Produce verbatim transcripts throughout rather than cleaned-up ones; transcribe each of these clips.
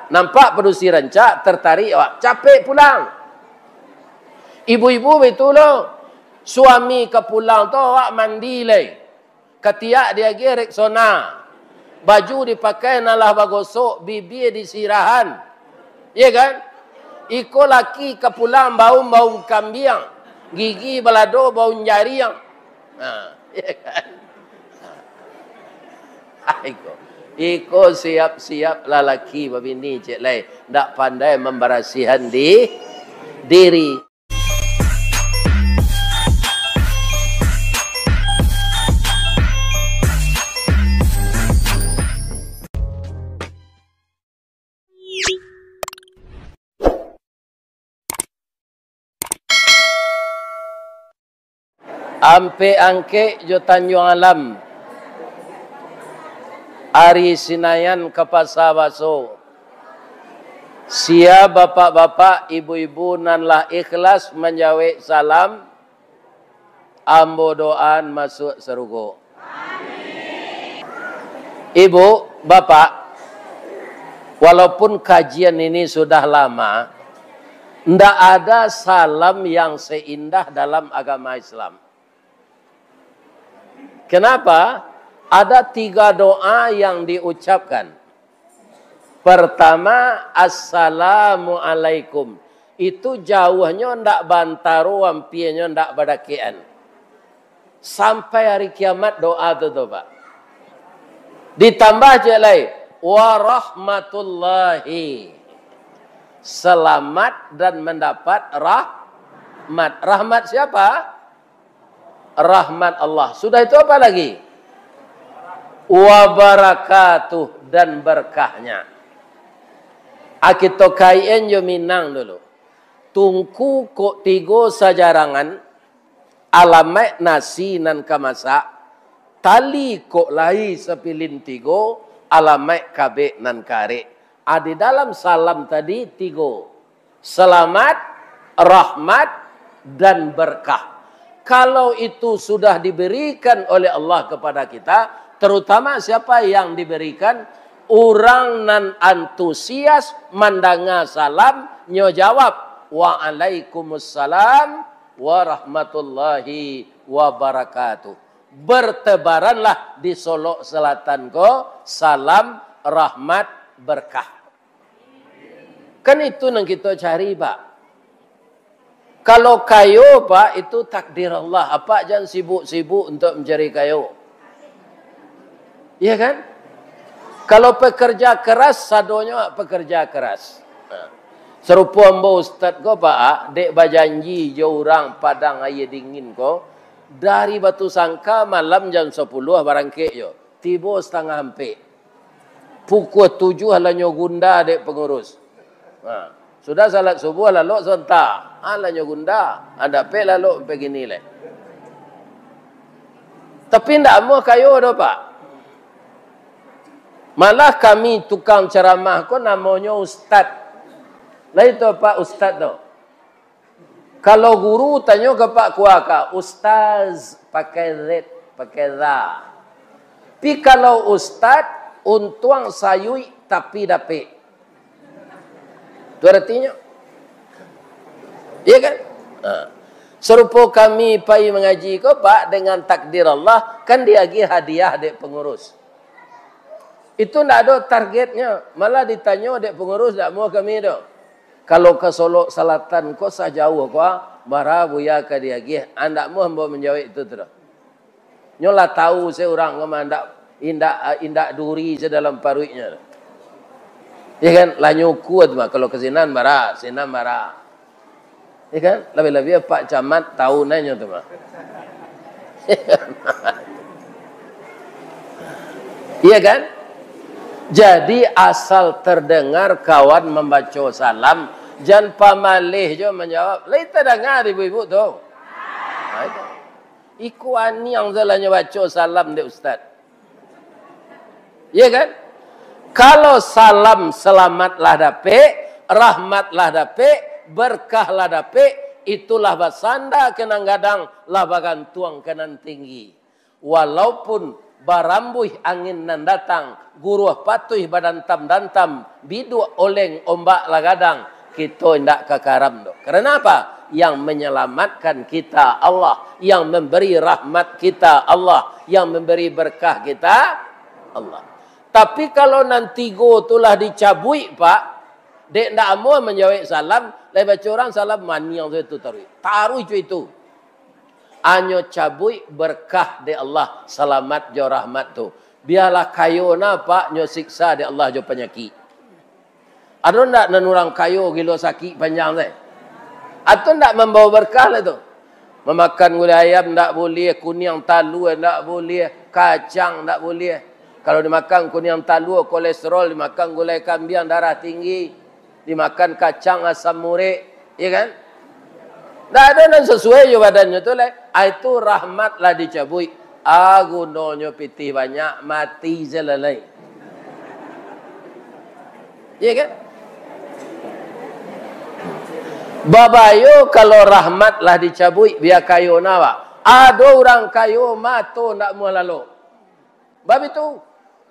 Nampak padusi rancak, tertarik awak, capek pulang. Ibu-ibu baitulah, suami ka pulang tu awak mandi lai. Katiak diagiah Rexona. Baju dipakai nan lah bagosok, bibia disirahan. Iya kan? Iko laki ka pulang baun-baun kambiang, gigi balado baun jariang. Ha, iya kan? Ha. Iko. Iko siap-siap lalaki babini, cek lai. Ndak pandai mambarasihan di diri. Ampek Angkek jo Tanjuang Alam, ari Sinayan ka Pasa Baso. Sia bapak-bapak, ibu-ibu nan lah ikhlas manjawek salam, ambo doaan masuak sarugo. Ibu, bapak, walaupun kajian ini sudah lama, ndak ada salam yang seindah dalam agama Islam. Kenapa? Ada tiga doa yang diucapkan. Pertama, "Assalamualaikum." Itu jauahnyo ndak bantaro, ampianyo ndak badakekan. Sampai hari kiamat doa tu, tu, Pak. Ditambah cek lai, "Warahmatullahi." Selamat dan mendapat rahmat. Rahmat siapa? Rahmat Allah. Sudah itu apa lagi? Wabarakatuh, dan berkahnya. A, kito kaitan jo Minang dulu. Tungku kok tigo sajarangan, alamaik nasi nan ka masak, tali kok lai sapilin tigo, alamaik kabek nan ka arek. A, di dalam salam tadi tigo. Selamat, rahmat, dan berkah. Kalau itu sudah diberikan oleh Allah kepada kita, terutama siapa yang diberikan? Urang nan antusias mandanga salam, nyo jawab, "Waalaikumsalam warahmatullahi wabarakatuh." Bertebaranlah di Solok Selatan ko salam, rahmat, berkah. Kan itu nan kito cari, Pak. Kalau kayo, Pak, itu takdir Allah. Apak jan sibuk-sibuk untuk mencari kayo. Iya kan? Kalau pekerja keras, sadonyo pekerja keras. Nah, sarupo ambo ustad ko, Pak, dek bajanji jo urang Padang Aia Dingin ko, dari Batusangka malam jam sapuluah barangkek jo, tibo satangah ampek. Pukua tujuah lah nyo gunda dek pangurus. Ha. Sudah salat subuah, lalok sonta. Ha, lah nyo gunda. Ha, dapek lalok pagini lai. Tapi ndak amuah kayo doh, Pak. Malah kami tukang ceramah ko namonyo ustad. Lah itu, Pak, ustad tu. Kalau guru tanyo ka Pak Kuaka, "Ustaz, pakai Z, pakai za." Tapi kalau ustad, untuang sayuik tapi dapek. Tu aratinyo. Iya kan? Ha. Sarupo kami pai mangaji ko, Pak, dengan takdir Allah, kan diagih hadiah dek pangurus. Itu ndak ado targetnyo, malah ditanyo dek pangurus, "Ndak amuah kami doh. Kalau ka Solok Salatan ko sajauah ko, bara Buya ka diagiah?" Ah, ndak amuah ambo manjawek itu tu doh. Nyo lah tahu se urang ko mah, ndak, indak, indak duri se dalam paruiknyo. Ya kan? Lah nyo ukua tu mah, kalau ka sinan bara, sinan bara. Ya kan? Labiah-labiah Pak Camat tahu nyo tu mah. Iya kan? Jadi, asal terdengar kawan mambaco salam, jan pamaleh jo manjawab. Lai tadanga ibu-ibu tu? Ha, itu. Iko aniang salah nyo baco salam dek ustad. Iya kan? Kalau salam selamat lah dapek, rahmat lah dapek, berkah lah dapek, itulah basanda ka nan gadang, lah bagantuang ka nan tinggi. Walaupun Barambuih angin nan datang, guruah patuih badantam-dantam, biduak oleng ombak lagadang, kito indak ka karam doh. Karena apa? Yang menyelamatkan kita Allah, yang memberi rahmat kita Allah, yang memberi berkah kita Allah. Tapi kalau nan tigo tu lah dicabuik, Pak, dek ndak amuah manjawek salam, lai baco urang salam maniang tu, itu taruih. Taruih jo itu. Anyo cabuik berkah dek Allah, salamat jo rahmat tu. Bialah kayo na, Pak, nyo siksa dek Allah jo panyakik. Ado ndak nan urang kayo gilo sakik panjang teh? Atau ndak mambawa berkah lah tu? Mamakan gulai ayam ndak buliah, kuniang talua ndak buliah, kacang ndak buliah. Kalau dimakan kuniang talua, kolesterol, dimakan gulai kambiang, darah tinggi, dimakan kacang, asam urat, iya kan? Ndak ado nan sasuai jo badannyo tu lai. Ah, itu rahmat lah dicabuik. Ah, gunonyo pitih banyak, mati se lah lai. Iya kan? Babayo kalau rahmat lah dicabuik, bia kayo na, Pak. Ado urang kayo mato ndak amuah lalok. Bab itu,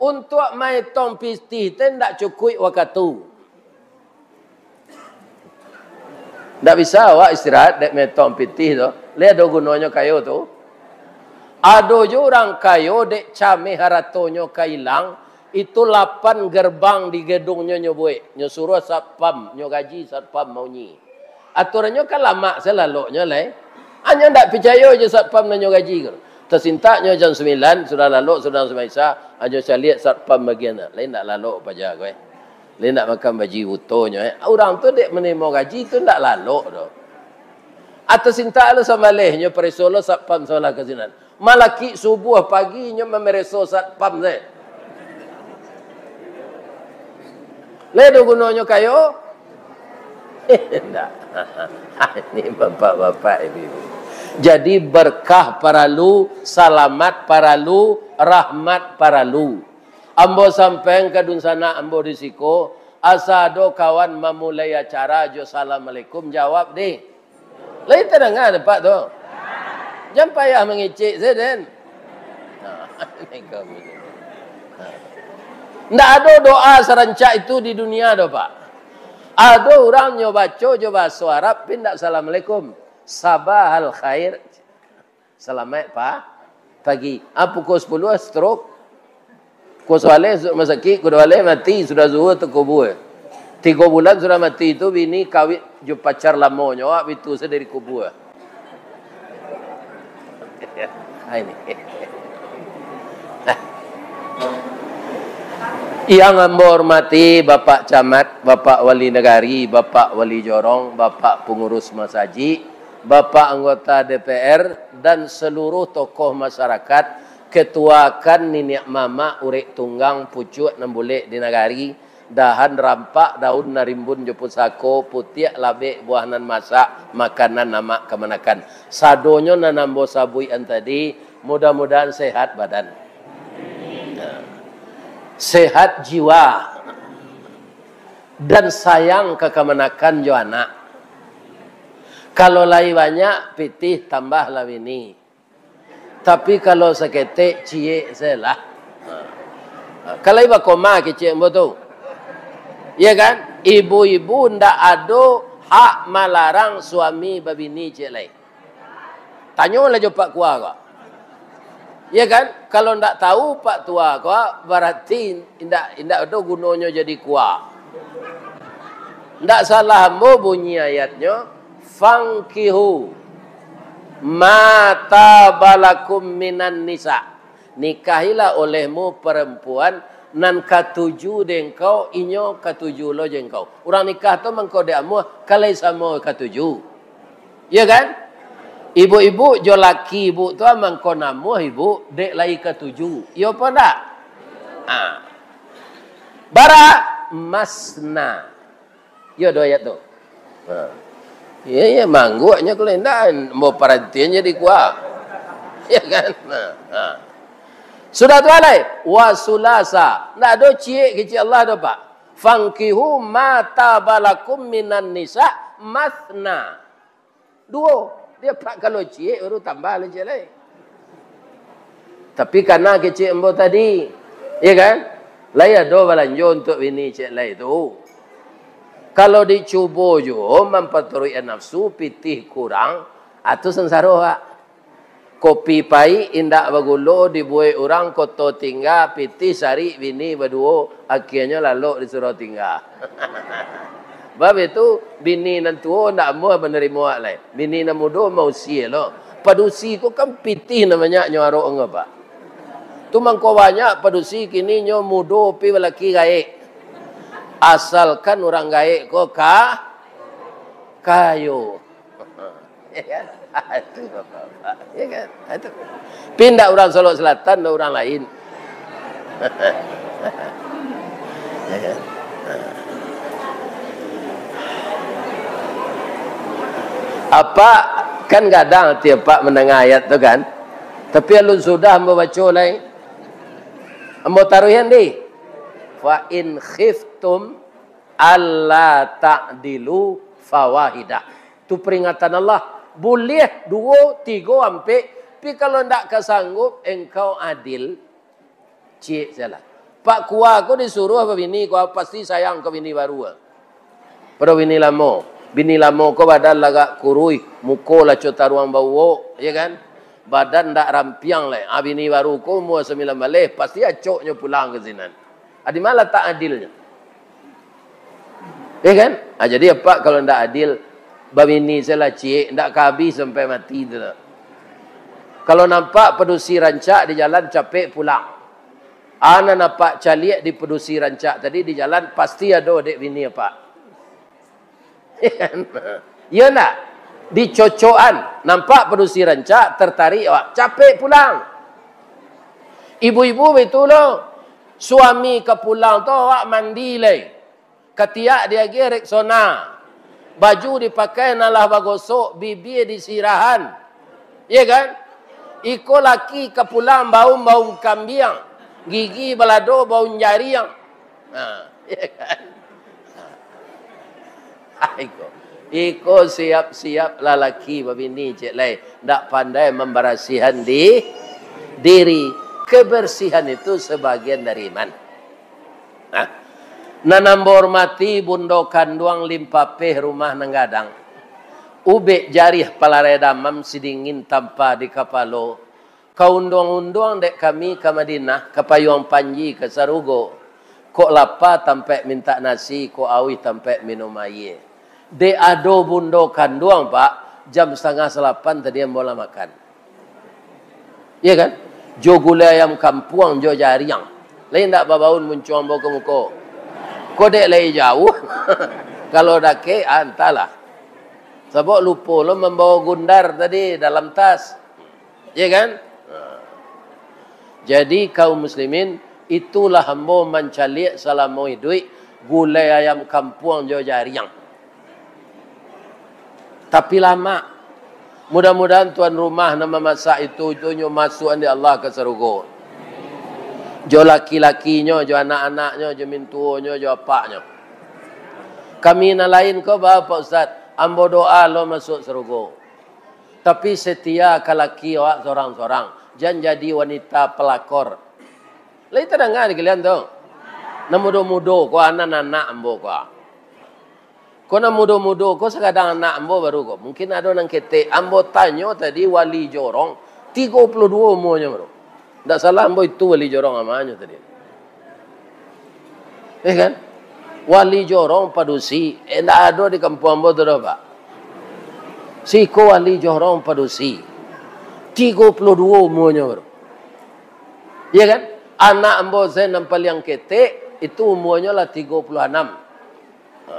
untuak maetong pitih teh ndak cukuik wakatu. Ndak bisa awak istirahat dek maetong pitih tu. Lai ado gunonyo kayo tu. Ado jo urang kayo dek cameh haratonyo ka ilang, itu lapan gerbang di gedungnyo nyo buek. Nyo suruah satpam, nyo gaji satpam maunyi. Aturannyo kan lamak se laloknyo lai. Anyo ndak picayo jo satpam nan nyo gaji ko. Tasintaknyo jam sambilan, sudah lalok, sudah sumbayang Isya, anyo caliak satpam bagian tu. Lai ndak lalok paja ko, eh. Lai ndak makan baji butonyo, eh. Urang tu dek manarimo gaji tu ndak lalok doh. Atau sintak lo sambaleh, nyo pareso lo satpam sabalah ka sinan. Malakik subuah pagi nyo mamareso satpam se. Lai ado gunonyo kayo? Indak. Ini bapak-bapak, ibu-ibu. Jadi, berkah paralu, salamat paralu, rahmat paralu. Ambo sampaian ka dunsanak ambo di siko, asa ado kawan mamulai acara jo "Assalamualaikum", jawab deh. Lai tadanga dek Apak tu? Jan payah mangecek se den. Nah, ini kami. Nah. Ndak ado doa sarancak itu di dunia doh, Pak. Ado urang nyo baco jo bahaso Arab, tapi ndak "Assalamualaikum". "Sabahal khair". Salamaik pa-, pagi. Ah, pukul sapuluah, stroke. Pukul sabaleh masuak rumah sakik, pukul duo baleh mati, sudah zuhur takubua. Tigo bulan sudah mati tu, bini kawin jo pacar lamonyo, awak bitu se dari kubua. Ah, ini. Yang ambo hormati Bapak Camat, Bapak Wali Nagari, Bapak Wali Jorong, Bapak Pangurus Masajik, Bapak anggota D P R, dan saluruh tokoh masarakat, katuakan niniak mamak, urek tunggang, pucuak nan bulek di nagari, dahan rampak, daun nan rimbun jo pusako, putiak labek, buah nan masak, makanan amak kamanakan. Sadonyo nan ambo sabuikan tadi, mudah-mudahan sehat badan. Sehat jiwa. Dan sayang ka kamanakan jo anak. Kalau lai banyak pitih, tambahlah bini. Tapi kalau saketek, ciek se lah. Ha. Kalau lai bakoma kecek ambo tu. Ya kan? Ibu-ibu ndak ado hak malarang suami babini ciek lai. Tanyolah jo Pak Kua ko. Ya kan? Kalau ndak tahu Pak Tua ko, berarti indak, indak ado gunonyo jadi kua. Ndak salah ambo bunyi ayatnyo, "Fankihu ma taba lakum minan nisa." Nikahilah olehmu parampuan nan katuju dek engkau, inyo katuju lo jo engkau. Urang nikah tu mangko dek amuah, ka lai samo katuju. Iya kan? Ibu-ibu jo laki ibu tu mangko namuah ibu, dek lai katuju. Iyo apo ndak? Ha. Bara? Masna. Iyo do ayat tu. Ha. Iya, iya, mangguaknyo kalau indak, mau parantian jadi kuah. Iya kan? Ha. Ha. Sudah tu alai, wa sulasa. Ndak ado ciek kecek Allah do, Pak. Fankihu ma taba lakum minan nisa masna. Duo. Dia Pak kalau ciek baru tambah lah ciek lai. Tapi kana kecek ambo tadi, ya kan? Lai ado balanjo untuak bini cek lai tu. Kalau dicubo juo mampaturuik nafsu, pitih kurang, ah, tu sansaro, Pak. Kopi paik indak bagulo dibuek urang Koto Tingga, pitih sarik bini baduo, akhianyo lalok di surau tingga. Bab itu, bini nan tuo ndak amuah manarimo awak lai. Bini nan mudo mausia lo. Padusi ko kan pitih nan banyak nyo arok nyo, Pak. Tu mangko banyak padusi kini nyo mudo pi balaki gaek. Asalkan urang gaek ko ka-, kayo. Ya kan? Itu bapak-bapak. Ya kan? Itu. Pindah urang Solok Selatan, urang lain. Ya kan? Apak kan gadang ati apak mandanga ayat tu kan? Tapi alun sudah ambo baco lai. Ambo taruihan di. "Fa in khiftum alla ta'dilu fawahidah." Tu peringatan Allah. Buliah duo, tigo, ampek, tapi kalau ndak ka sanggup engkau adil, ciek sajolah. Pak Kua ko disuruah babini, Kua pasti sayang ka bini baru. Pado bini lamo. Bini lamo ko badan lah agak kuruih, muko lah co taruang bauok, ya kan? Badan ndak rampiang lai. Ah, bini baru ko umua sambilan baleh, pasti acoknyo pulang ka sinan. Ah, di ma latak adilnyo? Ya kan? Ah, jadi apak kalau ndak adil, babini sajolah ciek, ndak ka abih sampai mati tu lah. Kalau nampak padusi rancak di jalan, capek pulang. Ah, nan apak caliak di padusi rancak tadi di jalan, pasti ado dek bini apak. Ya kan? Iya ndak? Dicocokan, nampak padusi rancak, tertarik awak, capek pulang. Ibu-ibu baitulah, suami ka pulang tu awak mandi lai. Katiak diagiah Rexona. Baju dipakai nan lah bagosok, bibia disirahan. Iya kan? Iko laki ka pulang baun-baun kambiang, gigi balado baun jariang. Ha, iya kan? Ha. Iko. Iko siap-siap lalaki babini, cek lai. Ndak pandai mambarasihan di diri. Kebersihan itu sebagian dari iman. Nah, nan ambo hormati Bundo Kanduang Limpapeh Rumah Nan Gadang. Ubek jarih palarai damam, sidingin tampa di kapalo. Ka unduang-unduang dek kami ka Madinah, ka payuang panji ka sarugo. Kok lapa tampek mintak nasi, kok auih tampek minum aia. Dek ado Bundo Kanduang, Pak, jam satangah salapan tadi ambo lah makan. Iya kan? Jo gulai ayam kampuang, jo jariang. Lai ndak babaun muncuang ambo ka muko. Ko dek lai jauah. Kalau dakek, ah, antahlah. Sabab lupo lo mambawa gundar tadi dalam tas. Iya kan? Nah. Jadi, kaum muslimin, itulah ambo mancaliak salamo iduik, gulai ayam kampuang jo jariang. Tapi lamak. Mudah-mudahan tuan rumah nan mamasak itu, itu nyo masuakan dek Allah ka sarugo. Jo laki-lakinyo, jo anak-anaknyo, jo mintuonyo, jo apaknyo. Kami nan lain ko, ba, Pak Ustaz, ambo doa lo masuak sarugo. Tapi setia ka laki awak sorang-sorang. Jan jadi wanita pelakor. Lai tadanga di kalian tu? Nan mudo-mudo ko, anak-anak ambo ko. Ko nan mudo-mudo ko sakadang anak ambo baru ko. Mungkin ado nan ketek. Ambo tanyo tadi wali Jorong, tigo puluah duo umuanyo baru. Ndak salah ambo itu wali Jorong amanyo tadi. Eh kan? Wali Jorong padusi, eh, ndak ado di kampuang ambo tu doh, Pak. Siko wali Jorong padusi. Tigo puluah duo umuanyo baru. Iya kan? Anak ambo se nan paliang ketek, itu umuanyo lah tigo puluah anam. Ha.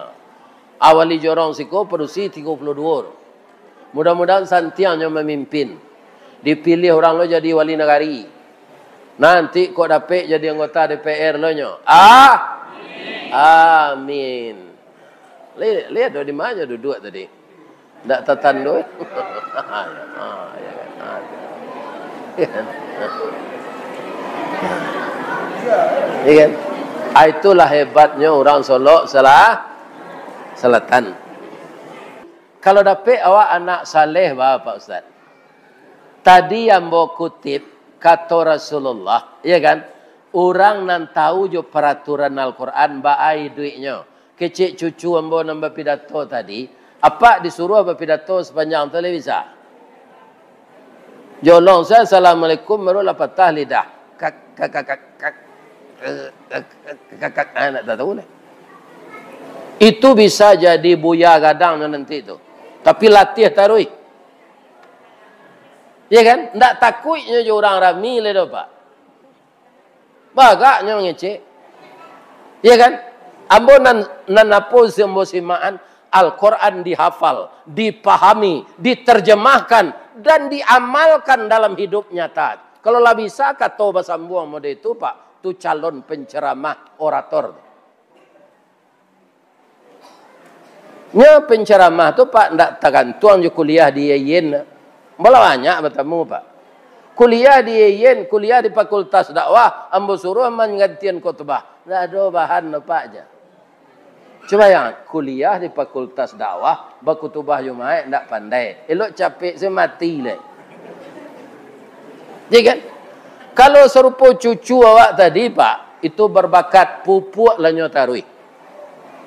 Awali Jorong siko padusi tigo puluah duo tu. Mudah-mudahan santiang nyo mamimpin. Dipiliah urang lo jadi wali nagari. Nanti kok dapek jadi anggota D P R lo nyo. Ah? Amin. Li-, lihat do di ma nyo duduak tadi. Ndak tatando. Ah, ya kan? Ah, ya kan? Iya kan? Ah, itulah hebatnyo urang Solok Sela-, Selatan. Kalau dapek awak anak saleh, ba, Pak Ustaz. Tadi ambo kutip, Kato Rasulullah, iya kan? Urang nan tahu jo paraturan Al-Quran, baa iduiknyo. Kecek cucu ambo nan bapidato tadi, apak disuruah bapidato sapanjang tu lai bisa? Jolong saja, "Assalamualaikum," baru lah patah lidah. Kak, kak, kak, kak, kak, eh, kak, kak, kak, kak, ah, nak tahu lah. Itu bisa jadi buya gadang nanti tu. Tapi latih taruih. Ya kan? Ndak takuiknyo jo urang rami lai doh, Pak. Bagaknyo mangecek. Ya kan? Ambo nan, nan apo si ambo simakan, Al-Quran dihafal, dipahami, diterjemahkan, dan diamalkan dalam hidup nyata. Kalau lah bisa kato basambuang model itu, Pak, tu calon penceramah, orator. Nyo penceramah tu, Pak, ndak tagantuang jo kuliah di U I N. Ambo lah banyak batamu, Pak. Kuliah di U I N, kuliah di Fakultas Dakwah, ambo suruah manggantian khutbah. Ndak ado bahan doh, Pak, jar. Cubo bayangkan, kuliah di Fakultas Dakwah, bakhutubah Jumaik ndak pandai. Elok capek se mati lai. Ya kan? Kalau sarupo cucu awak tadi, Pak, itu berbakat, pupuk lah nyo taruih.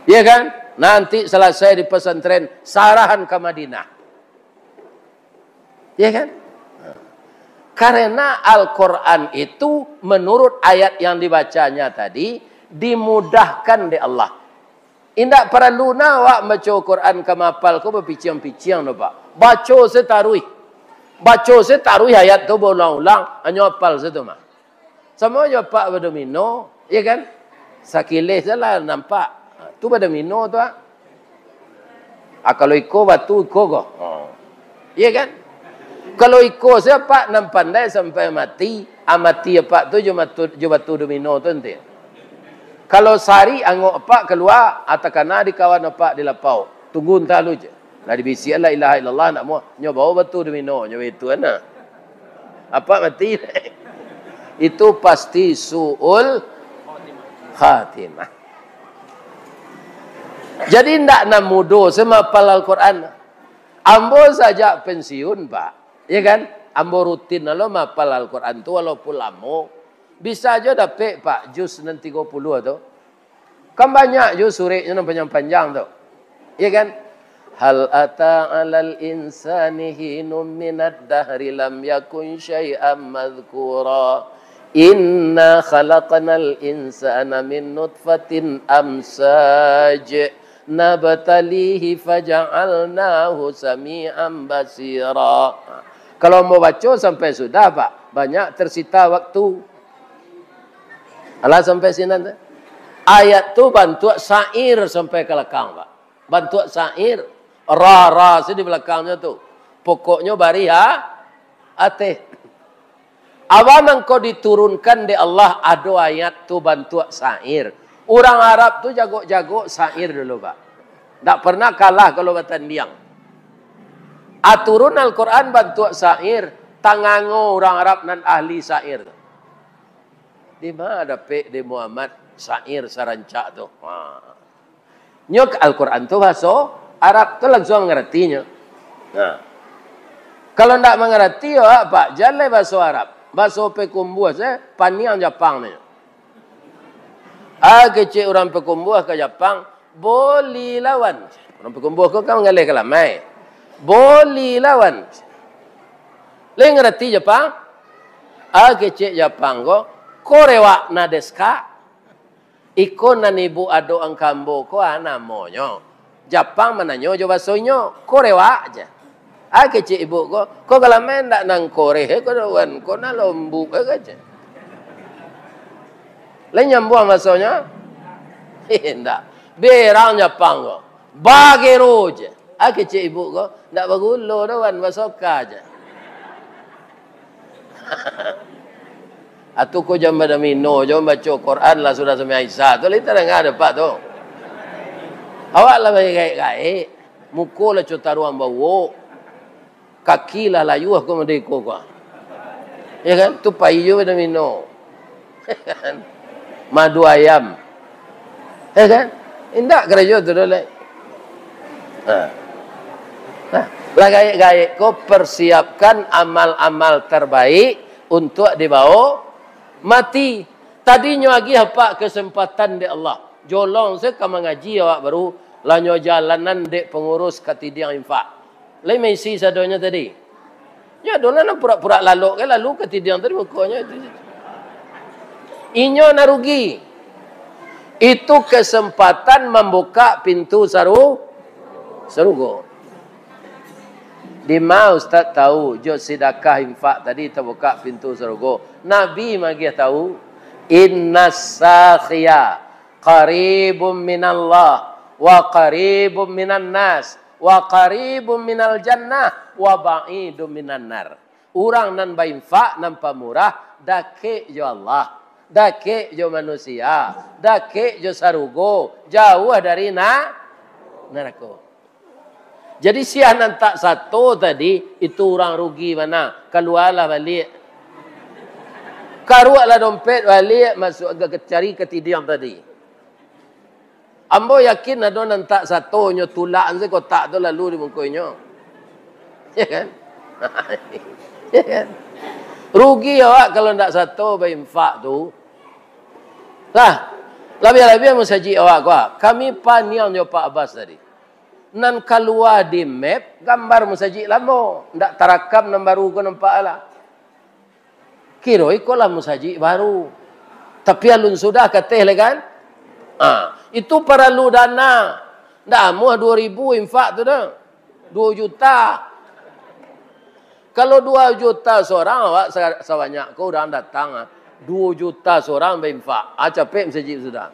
Ya kan? Nanti salasai di pesantren, sarahan ka Madinah. Ya kan? Karena Al-Quran itu, menurut ayat yang dibacanya tadi, dimudahkan dek Allah. Indak paralu nah awak mambaco Quran ka mahapal ko bapiciang-piciang doh, Pak. Baco se taruih. Baco se taruih ayat tu baulang-ulang, hanyo hapal se tu mah. Samo jo apak badomino, ya kan? Sakileh se lah nampak. Ha, tu badomino tu, ah. Ah, kalau iko batu, iko ko. Ha. Ya kan? Kalau iko se apak nan pandai sampai mati, ah, mati apak tu jo matu-, jo batu domino tu nanti. Kalau sarik angok apak kalua, ah, takana di kawan apak di lapau. Tunggu antah lu je. Lah dibisiak la ilaha illallah, ndak muah. Nyo bao batu domino, nyo baitu ana. Apak mati. Itu pasti su'ul khatimah. Jadi, ndak nan mudo se mahapal Al-Quran. Ambo sajak pensiun, Pak. Ya kan? Ambo rutin lo mahapal Al-Quran tu, walaupun lamo. Bisa jo dapek, Pak, juz nan tigo puluah tu. Kan banyak jo sureknyo nan panjang-panjang tu. Iya kan? Hal ata 'alal insani hinum minad dahri lam yakun syai'am madzkura. Inna khalaqnal insana min nutfatin amsaj. Nabtalihi faja'alnahu sami'an basira. Kalau mau baco sampai sudah, Pak, banyak tersita waktu. Alah sampai sinan tu. Ayat tu bantuak syair sampai ka lakang, Pak. Bantuak syair. Ra, ra, si di balakangnyo tu. Pokoknyo barih, ha? Ateh. Awa mangko diturunkan dek Allah, ado ayat tu bantuak syair. Urang Arab tu jagok-jagok syair dulu, Pak. Ndak pernah kalah kalau batandiang. Aturun Al-Quran bantuak syair, tangango urang Arab nan ahli syair tu. Di ma dapek dek Muhammad syair sarancak tu? Ha. Nyo Al-Quran tu bahaso Arab tu langsuang mangarati nyo. Nah. Kalau ndak mangarati, yo, Pak, jaleh bahaso Arab. Bahaso Payakumbuah se, paniang Japang nyo. Ah, kecek urang Payakumbuah ka Japang, "Boli lawan." Urang Payakumbuah ko kan mangaleh ka lamai. "Boli lawan." Lai ngarati Japang? Ah, kecek Japang ko, "Korewa na desu ka?" Iko nan ibuk adok angka ambo ko, ah, namonyo. Japang mananyo jo baso inyo, "Korewa," jar. Ah, kecek ibuk ko, "Ko ka lamai ndak nan koreh, eh, ko doh wan, ko nan lombuk, eh," jar. Lai nyambuang basonyo? Indak. Berang Japang ko. "Bagero," jar. Ah, kecek ibuk ko, "Ndak bagulo doh wan, basoka," jar. Atu ko jan badomino, jan baco Quran lah sudah sampai Isya tu, lai tadanga dek Apak tu. Awak lah bagaek-gaek, muko lah co taruang bauak, kaki lah layuah ko mardeka ko. Ya kan? Tu pai jo badomino. Madu ayam. Ya kan? Indak karajo tu doh lai. Nah. Nah, lah gaek-gaek ko persiapkan amal-amal terbaik untuak dibao mati. Tadinyo agiah, Pak, kesempatan dek Allah. Jolong se ka mangaji awak baru, lah nyo jalanan dek pangurus katidiang infak. Lai maisi sadonyo tadi. Nyo ado lah nan purak-purak lalok ka lalu katidiang tadi mukonyo. Inyo nan rugi. Itu kesempatan mambukak pintu saru-, sarugo. Dima Ustaz tahu, jo sidakah infak tadi tabukak pintu sarugo? Nabi magiah tahu, "Innas sakhiya qaribum minallah, wa qaribum minan nas, wa qaribum minal jannah, wa ba'idum minan nar." Urang nan bainfak, nan pamurah, dakek jo Allah, dakek jo manusia, dakek jo sarugo, jauah dari na-, narako. Jadi, sia nan tak sato tadi, itu urang rugi bana. Kalualah baliak. Karuaklah dompet baliak, masuak ka, cari katidiang tadi. Ambo yakin ado nan tak sato, nyo tulak se kotak tu lalu di muko inyo. Ya kan? Ya kan? Rugi awak kalau ndak sato bainfak tu. Lah, labiah-labiah musajik awak ko, ah. Kami paniang jo Pak Abbas tadi. Nan kalua di map, gambar musajik lamo. Ndak tarakam nan baru ko nampak lah. Kiro iko lah musajik baru. Tapi alun sudah kateh lai kan? Ah, itu paralu dana. Ndak amuah duo ribu infak tu dah. Duo juta. Kalau duo juta surang, awak sa-, sabanyak ko urang datang, ah. Duo juta surang bainfak. Ah, capek musajik sudah.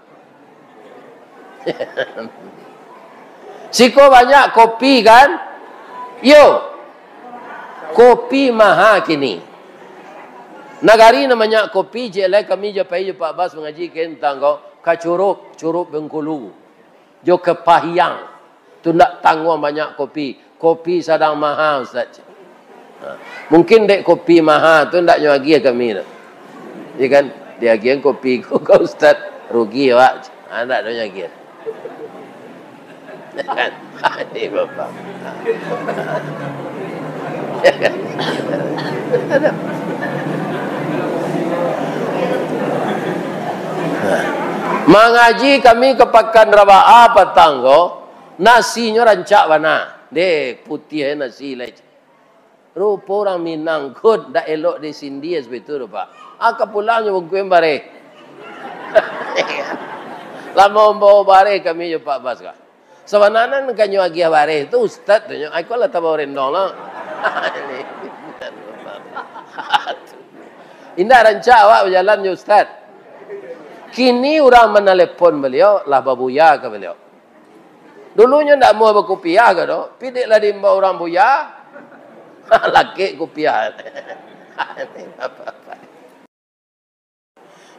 Siko banyak kopi, kan? Yo. Kopi maha kini. Nagari nan banyak kopi, ciek lai kami jo pai jo Pak Bas mangaji tantang ko, ka Curup, Curup Bengkulu. Jo Kepahiang. Tu ndak tangguang banyak kopi. Kopi sadang maha, Ustaz. Ha. Mungkin dek kopi maha tu ndak nyo agiah kami tu. Ya kan? Diagiahan kopi ko ka Ustaz, rugi awak. Ha, ndak nyo agiah. Ya kan? Ini Bapak. Ya kan? Mangaji kami ka Pakan Rabaah patang ko, nasinyo rancak bana. Deh, putiah nasi lai. Rupo urang Minang ko ndak elok disindia sabagai tu doh, Pak. Ah, ka pulangnyo bungkuih bareh. Lah mambawa bareh kami jo Pak Bas ka. Sabananyo kan nyo agiah bareh tu ustaz tu nyo. Ai, ko lah tabao rendong lah. Indak rancak awak bajalan jo ustaz. Kini urang manalepon baliau, lah babuya ka baliau. Dulu nyo ndak amuah bakupiah ka doh, pi dek lah diimbau urang buya, lakek kupiah.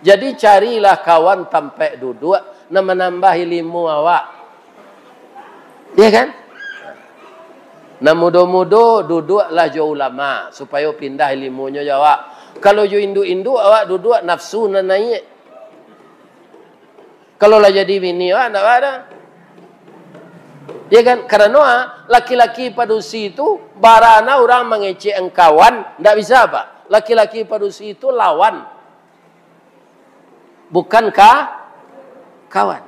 Jadi, carilah kawan tampek duduak nan manambah ilimu awak. Iya kan? Nan mudo-mudo duduaklah jo ulama, supayo pindah ilimunyo jo awak. Kalau jo induak-induak awak duduak, nafsu nan naiak. Kalau lah jadi bini awak, ndak baa doh. Ya kan? Karano, ah, laki-laki padusi tu, bara nan urang mangecek kawan, ndak bisa, Pak. Laki-laki padusi tu lawan. Bukan ka-, kawan.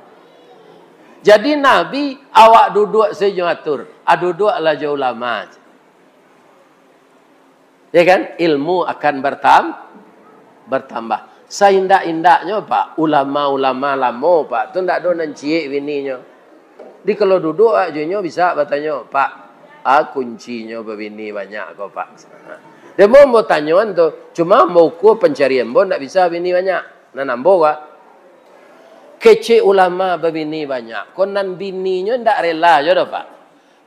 Jadi Nabi, awak duduak sajo atur. Ah, duduaklah jo ulama. Ya kan? Ilmu akan bertam-, bertambah. Saindak-indaknyo, Pak, ulama-ulama lamo, Pak, tu ndak ado nan ciek bininyo. Di kalau duduak, Pak, jo inyo bisa batanyo, "Pak, a kuncinyo babini banyak ko, Pak?" Dia mau, mau tanyoan tu, cuma mau ukur pancarian ambo ndak bisa bini banyak. Nan ambo, Pak, kecek ulama babini banyak, ko nan bininyo ndak rela jo doh, Pak.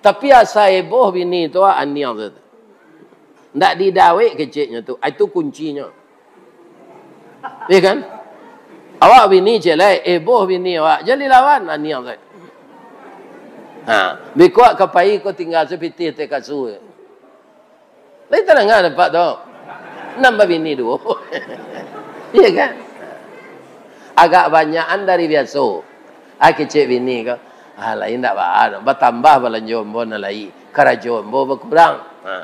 Tapi asa eboh bini tu, ah, aniang tu. Ndak didawek keceknyo tu. Ah, itu kuncinyo. Iya kan? Awak bini ciek lai, eboh bini awak. Jan dilawan, aniang tu. Ha, bikuak ka pai ko tingga sapitih teh kasu. Lai tadanga dek Pak tu. Nan babini duo. Iya kan? Agak banyakan dari biaso. Ah, kecek bini ko, ah, lai ndak baa, batambah balanjo ambo nan lai, karajo ambo bakurang. Ha.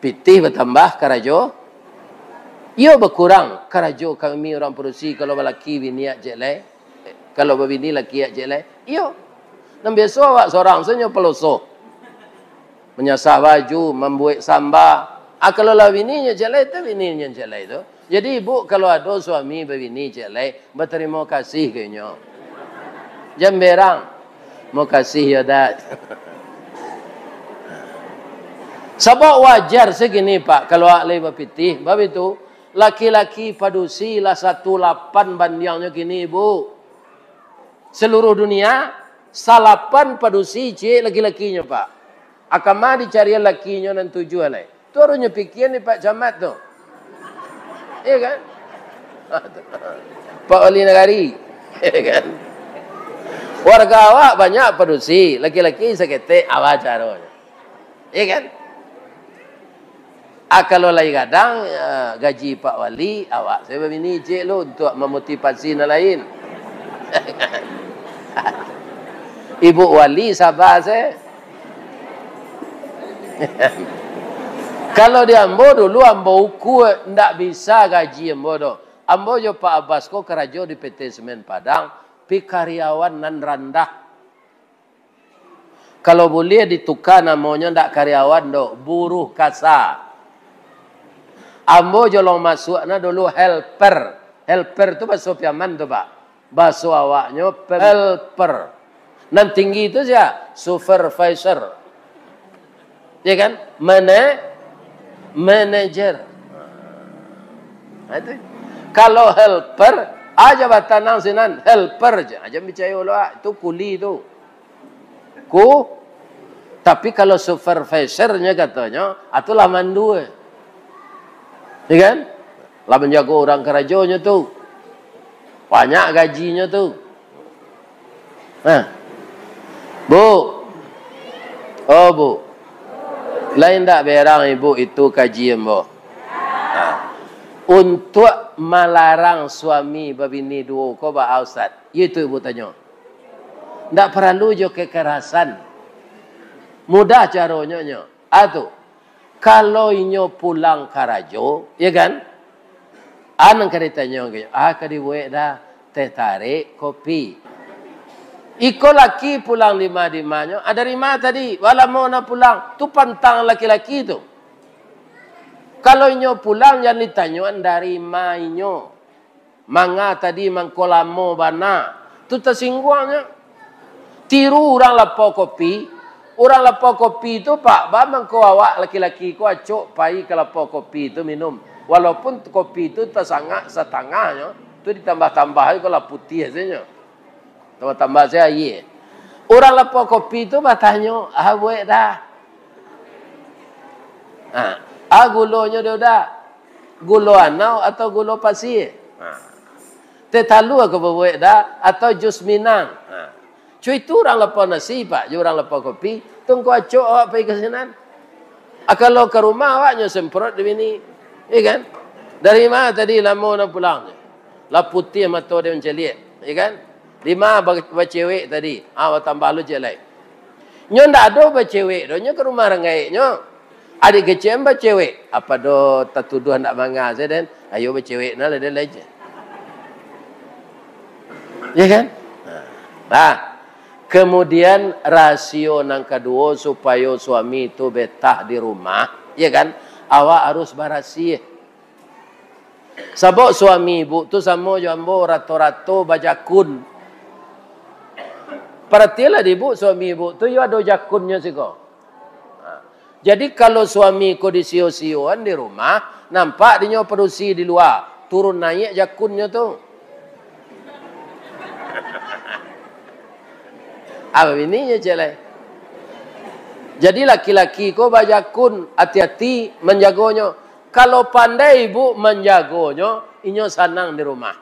Pitih batambah, karajo Iyo bakurang karajo kami urang padusi, kalau balaki bini ciek lai, kalau babini laki ciek lai. Iyo. Nan biaso awak sorang sajo paloso. Manyasah baju, mambuek samba. Ah, kalau lah bininyo ciek lai, tu bininyo ciek lai tu. Jadi, ibu, kalau ado suami babini ciek lai, batarimo kasih ka inyo. Jan berang. Makasih yo, Dat. Sabab wajar sagini, Pak, kalau awak lai bapitih. Bab itu, laki-laki padusi lah satu lapan bandiangnyo kini, Bu. Seluruh dunia, salapan padusi ciek laki-lakinyo, Pak. Akama dicarian lakinyo nan tujuah lai. Tu harusnyo pikian ni Pak Camat tu. Iya kan? Pak Wali Nagari. Iya kan? Warga awak banyak padusi, laki-laki saketek, awa caronyo. Iya kan? Ah, kalau lai gadang, eh, gaji Pak Wali, awak sajo babini ciek lu untuak mamotivasi nan lain. Ibu Wali saba sajo. Kalau di ambo dulu, ambo ukua, ndak bisa gaji ambo doh. Ambo jo Pak Abbas ko karajo di P T Semen Padang, pi karyawan nan randah. Kalau buliah dituka namonyo, ndak karyawan doh, buruh kasa. Ambo jo lo masuak na dulu helper. Helper tu baso Piaman tu, Pak. Baso awaknyo pe-, helper. Nan tinggi tu sia? Supervisor. Ya kan? Mana-, manager. Nah, itu. Kalau helper, aja batanang sinan, helper je. Aja picayo lo, ah. Itu kuli tu. Ku, tapi kalau supervisornya katonyo, atulah mandu. Ya kan? Lah manjago urang karajonyo tu. Banyak gajinyo tu. Nah. Bu. Oh, Bu. Lain ndak berang ibu itu kaji ambo. Nah. Untuak malarang suami babini duo ko baa, Ustaz? Iyo itu ibu tanyo. Ndak paralu jo kekerasan. Mudah caronyo nyo. Ah, tu. Kalau inyo pulang karajo, ya kan? Ah, nan ka ditanyo, ah, ka dibuek dah teh tarik, kopi. Iko laki pulang dima-dimanyo, ah, dari ma tadi? Wa lamo na pulang. Tu pantang laki-laki tu. Kalau inyo pulang, jan ditanyoan dari ma inyo. Manga tadi mangko lamo bana. Tu tasingguangnyo. Tiru urang lapau kopi. Urang lapau kopi tu, Pak, ba mangko awak laki-laki ko acok pai ka lapau kopi tu minum. Walaupun kopi tu tasangak satangahnyo, tu ditambah-tambah ko lah putiah sajo. Tambah-tambah sajo aia. Urang lapau kopi tu batanyo, "Ah, buek dah." Ha. Ah, gulonyo dah, dah. Gulo anau atau gulo pasie? Ha. Teh talua ka babuek dah, atau jus minang? Ha. Cuy tu urang lapau nasi, Pak, jo urang lapau kopi, tu ngko acok awak pai ka sinan. Ah, kalau ka rumah awak nyo semprot di bini. Iya kan? Dari ma tadi lamo nan pulang? Lah putiah mato den mancaliak, ya kan? Di ma ba-, bacewek tadi? Ah, batambah lu ciek lai. Nyo ndak ado bacewek doh, nyo ka rumah urang gaeknyo. Adik kecek bacewek, apa doh tatuduah ndak manga sajo den? Ayo bacewek nah lah den lai je. Ya kan? Nah. Nah, kemudian rasio nan kaduo supayo suami tu betah di rumah, ya kan? Awak harus barasiah. Sabab suami ibu tu samo jo ambo, rato-rato bajakun. Paratilah di ibu, suami ibu tu yo ado jakunnyo siko. Ha. Jadi, kalau suami ko disio-sioan di rumah, nampak dinyo padusi di lua, turun naiak jakunnyo tu. Apa bininyo ciek lai? Jadi, laki-laki ko bajakun, ati-ati manjagonyo. Kalau pandai ibu manjagonyo, inyo sanang di rumah.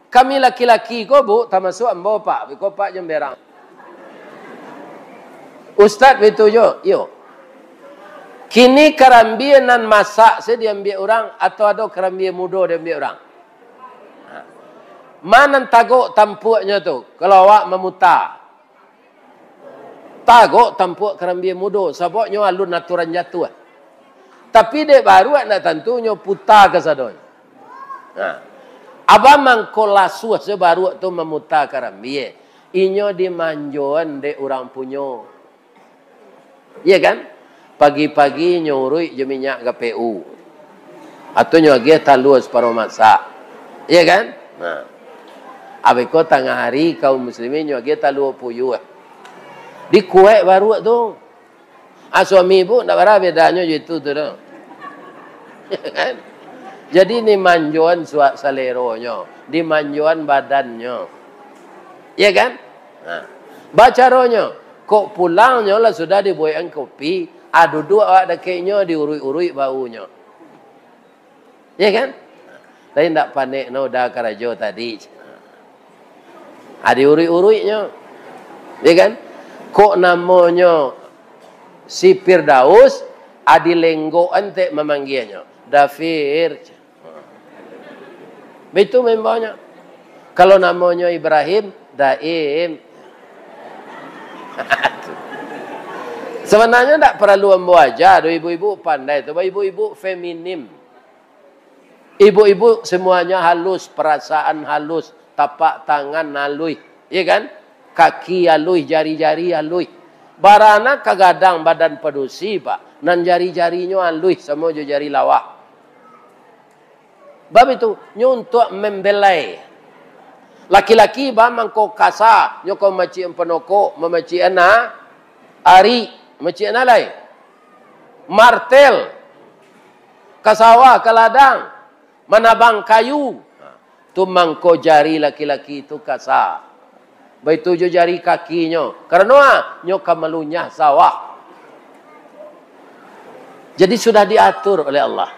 Kami laki-laki ko, Bu, tamasuak ambo, Pak. Biko, Pak, jan berang. Ustaz, baitu jo? Iyo. Kini karambia nan masak se diambiak urang, atau ado karambia mudo diambiak urang? Ha. Ma nan tagok tampuaknyo tu, kalau awak mamuta? Tagok tampuak karambia mudo, sabab nyo alun aturan jatuah. Tapi dek baruak ndak tantu, nyo puta kasadonyo. Nah, abah mangko lasuah sabaruak tu mamuta karambia. Inyo dimanjoan dek urang punyo. Iya kan? Pagi-pagi nyo uruik jo minyak G P U. Atau nyo agiah talua saparuah masak. Iya kan? Nah. Abih ko tangah hari kaum muslimin nyo agiah talua puyuah. Dikuek baruak tu. Ah, suami ibu ndak bara bedanyo jo itu tu doh. Kan? Jadi dimanjoan suak saleronyo, dimanjoan badannyo. Iya kan? Nah. Bacaronyo, kok pulangnyo lah sudah dibuekan kopi, ah, duduak awak dakeknyo, diuruik-uruik bawunyo. Iya kan? Tapi ndak panek no uda karajo tadi. Ah, diuruik-uruiknyo. Iya kan? Kok namonyo si Firdaus, ah, dilenggokan tek mamanggianyo. Dafir. Baitu maimbonyo. Kalau namonyo Ibrahim, Daim. Sabananyo ndak paralu ambo aja doh, ibu-ibu pandai tu, ibu-ibu feminim. Ibu-ibu semuanya halus, perasaan halus, tapak tangan halus, iya kan? Kaki halus, jari-jari halus. Bara nan ka gadang badan padusi, Pak, nan jari-jarinyo halus samo jo jari lawak. Bab itu, nyo untuak mambelai. Laki-laki ba mangko kasa, nyo ka mamacikan panokok, mamacikan a-, ari, mamacikan a lai. Martel, ka sawah, ka ladang, manabang kayu. Tu mangko jari laki-laki tu kasa. Baitu jo jari kakinyo. Karano a? Nyo ka malunyah sawah. Jadi, sudah diatur oleh Allah.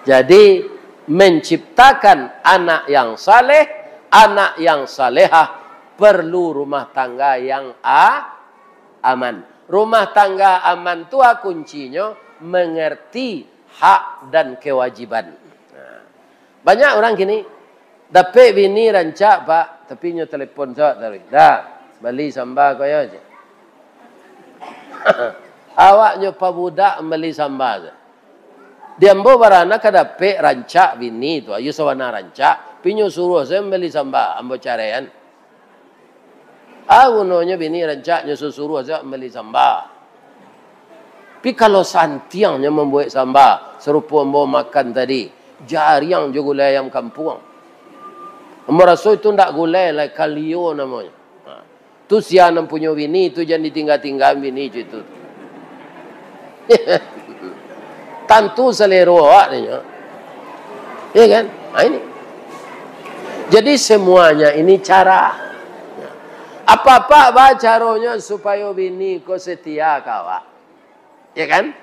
Jadi, menciptakan anak yang saleh, anak yang salehah, perlu rumah tangga yang a-, aman. Rumah tangga aman tu a kuncinyo, mengerti hak dan kewajiban. Nah, banyak urang kini, dapek bini rancak, Pak, tapi nyo telepon sawak taruih. Dah, bali samba ko yo, cek. Awak nyo pabudak bali samba tu. Di ambo bara nan ka dapek rancak bini tu, ayo sabana rancak, tapi nyo suruah sajo bali samba, ambo caraian. A gunonyo bini rancak nyo suruah sajo bali samba. Tapi kalau santiang nyo mambuek samba, sarupo ambo makan tadi, jariang jo gulai ayam kampuang. Ambo raso itu ndak gulai lai, kalio namonyo. Ha. Tu sia nan punyo bini tu, jan ditingga-tingga bini cak itu. Tantu salero awak nyo. Ya kan? Ha, ini. Jadi semuanya ini cara. Apak-apak ba caronyo supayo bini ko setia ka awak. Ya kan?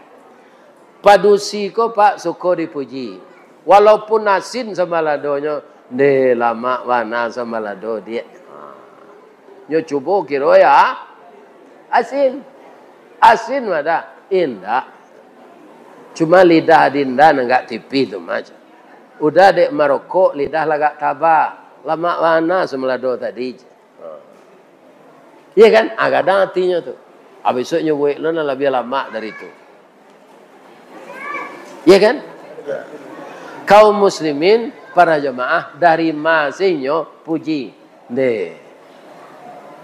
Padusi ko, Pak, suko dipuji. Walaupun asin sambaladonyo, "Ndeh, lamak bana sambalado, Diak." Ha. Nyo cubo kiro ya, asin. Asin mah dah? Indak. Cuma lidah Adinda nan agak tipih tu mah. Udah dek marokok, lidah lah agak taba. Lamak bana sambalado tadi. Ha. Iya kan? Ah, gadang atinyo tu. Ah, bisuak nyo buek lo nan labiah lamak dari tu. Iya kan? Kaum muslimin, para jamaah, dari ma se inyo puji. Ndeh.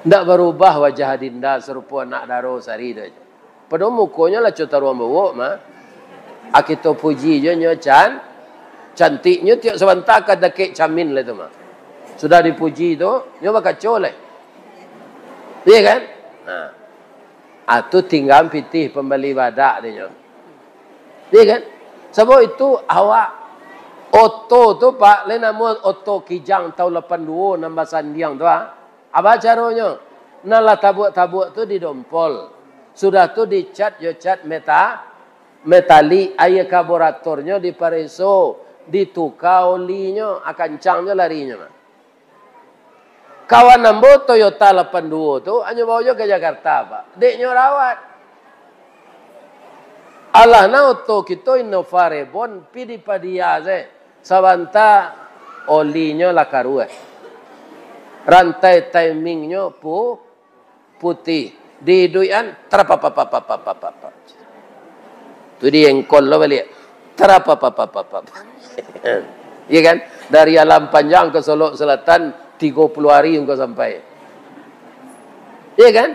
Ndak barubah wajah Adinda sarupo anak daro sari tu. Padahal mukonyo lah co taruang bawok mah. Ah, kito puji jo nyo can-, cantiknyo, tiok sabanta ka dakek camin lah tu mah. Sudah dipuji tu, nyo bakaco lai. Iya kan? Nah. Ah, tu tingga pitih pambali badak dek nyo. Iya kan? Sabab itu awak oto tu, Pak, lai namo oto Kijang taun lapan duo nan basandiang tu, ah. Apa caronyo? Nan lah tabuak-tabuak tu didompol. Sudah tu dicat jo cat meta-, metalik, aia karburatornyo dipareso, dituka olinyo, ah, kancang jo larinyo mah. Kawan ambo Toyota lapan duo tu, anyo bawa jo ka Jakarta, Pak. Dek nyo rawat. Alah, nah, oto kito Innova Reborn, pi dipadia se. Sabanta olinyo lah karuah. Rantai timingnyo pu-, putih. Diiduikan, tarapapapapapapapap. Tu diengkol lo baliak. Tarapapapapapap. Iya kan? Dari Alam Panjang ka Solok Selatan, tigo puluah hari engkau sampai. Iya kan?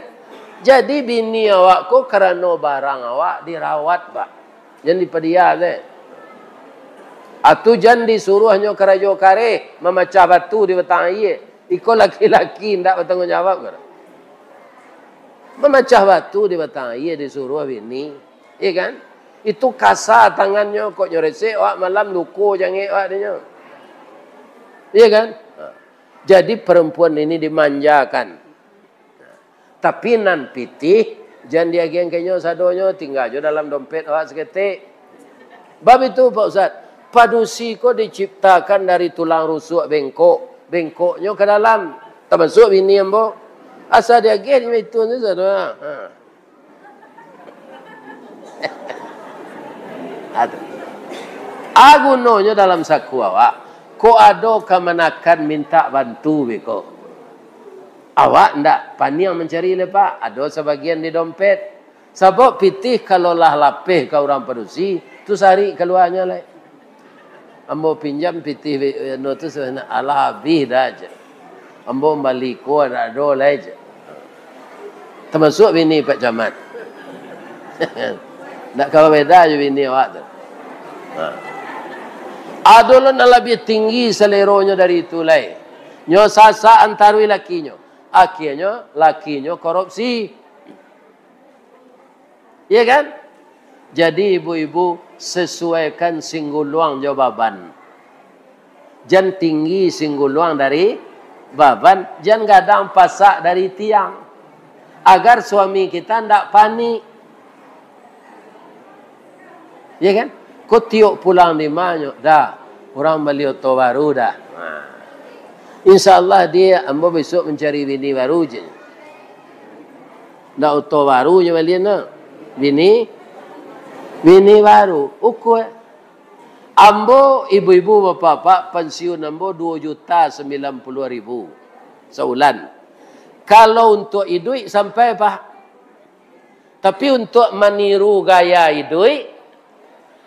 Jadi bini awak ko karano barang awak dirawat, Pak. Jan dipadia se. Atu jan disuruahnyo karajo kareh, mamacah batu di batang aia. Iko laki-laki ndak batangguang jawab ko. Mamacah batu di batang aia disuruah bini. Iya kan? Itu kasa tangannyo, kok nyo resek awak malam luko jangek awak dinyo. Iya kan? Ha. Jadi perempuan ini dimanjakan. Tapi nan pitih, jan diagiahan ka inyo sadonyo, tingga jo dalam dompet awak saketek. Bab itu, Pak Ustaz, padusi ko diciptakan dari tulang rusuk bengkok, bengkoknyo ka dalam, tamasuak bini ambo. Asa diagiah di itu tu sadonyo. Ha. Ado. A gunonyo dalam saku awak, kok ado kamanakan mintak bantu beko. Awak ndak paniang mancari lai, Pak, ado sabagian di dompet. Sabab pitih kalau lah lapeh ka urang padusi, tu sarik kaluanyo lai. Ambo pinjam pitih, anu tu sabananyo, alah abih dah, cek. Ambo mambali ko ndak ado lai, cek. Tamasuak bini Pak Camat. Ndak kawa beda jo bini awak tu. Ha. Ado lo nan labiah tinggi saleronyo dari itu lai. Nyo sasak antaruih lakinyo. Akhianyo, lakinyo korupsi. Iya kan? Jadi, ibu-ibu, sesuaikan singguluang jo baban. Jan tinggi singguluang dari baban, jan gadang pasak dari tiang. Agar suami kita ndak panik. Iya kan? Ko tiok pulang di ma nyo, dah, urang bali oto baru dah. Nah. Insya Allah, dia, ambo besok mancari bini baru je. Ndak oto baru nyo balian tu. Bini, bini baru. Ukua. Ambo, ibu-ibu, bapak-bapak, pensiun ambo dua juta sembilan puluh ribu saulan. Kalau untuk iduik sampai, Pak. Tapi untuk maniru gaya iduik,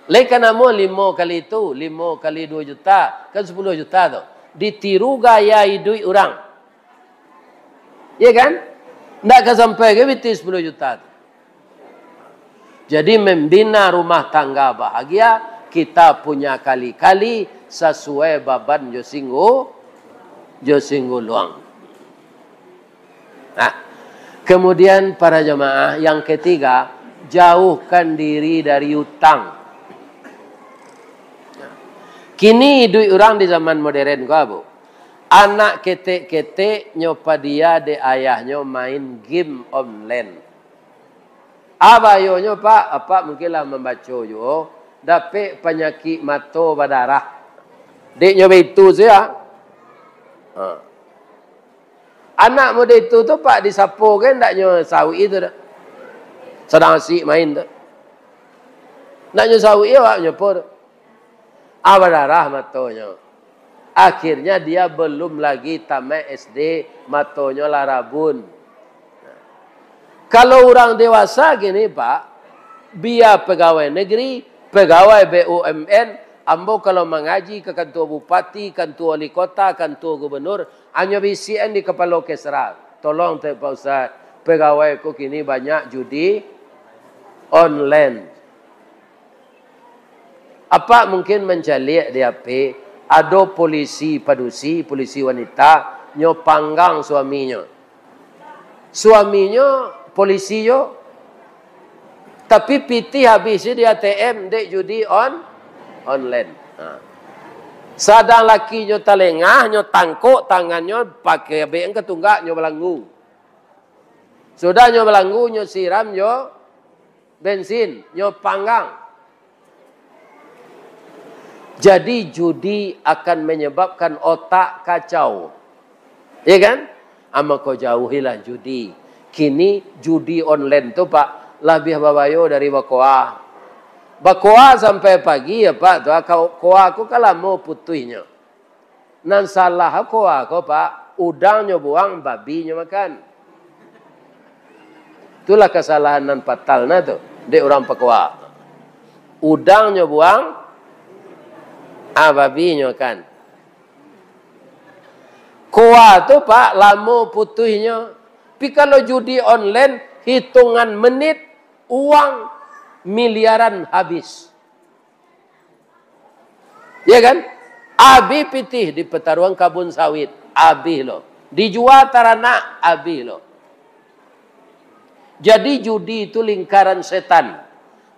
lai ka namo limo kali itu, limo kali dua juta, kan sepuluh juta tu. Ditiru gaya iduik urang. Iya kan? Ndak ka sampai ka pitih sepuluh juta tu. Jadi, membina rumah tangga bahagia, kita punya kali-kali sasuai baban jo singgu-, jo singguluang. Nah, kemudian para jamaah, yang ketiga, jauhkan diri dari utang. Kini iduik urang di zaman modern ko, Bu. Anak ketek-ketek nyo padia dek ayahnyo main game online. A bahayonyo, Pak, Apak mungkin lah mambaco juo, dapek panyakik mato badarah. Dek nyo baitu sia. Ha. Anak mudo itu tu, Pak, disapo kan ndak nyo sauik itu dah. Sadang asik main tu. Ndak nyo sauik awak nyo apo tu. Ah, badarah matonyo. Akhirnya dia belum lagi tamat S D, matonyo lah rabun. Kalau urang dewasa kini, Pak, bia pegawai negeri, pegawai B U M N, ambo kalau mangaji ka kantua bupati, kantua wali kota, kantua gubernur, anyo bisiakan di kapalo kesra, "Tolong tu, Pak Ustaz, pegawai ko kini banyak judi online." Apak mungkin mancaliak di H P, ado polisi padusi, polisi wanita, nyo panggang suaminyo. Suaminyo polisi juo, tapi pitih abih se di A T M, dek judi on-, online. Ha. Sadang lakinyo talengah, nyo tangkok tangannyo, pakai abek ka tunggak, nyo balanggu. Sudah nyo balanggu, nyo siram jo bensin, nyo panggang. Jadi, judi akan menyebabkan otak kacau. Iya kan? Ah, mako jauhilah judi. Kini judi online tu, Pak, labiah babayo dari bakoa. Bakoa sampai pagi, ya, Pak, tu, ah, ko-, koa ko kan lamo putuihnyo. Nan salah koa ko, Pak, udang nyo buang, babi nyo makan. Itulah kasalahan nan fatal na tu, dek urang pakoa. Udang nyo buang, Ah, babi nyo kan. Koa tu, Pak, lamo putuihnyo. Pi kalau judi online, hitungan menit, uang miliaran habis. Ya kan? Abih pitih di pataruang kabun sawit, abih lo. Dijua taranak, abih lo. Jadi judi itu lingkaran setan.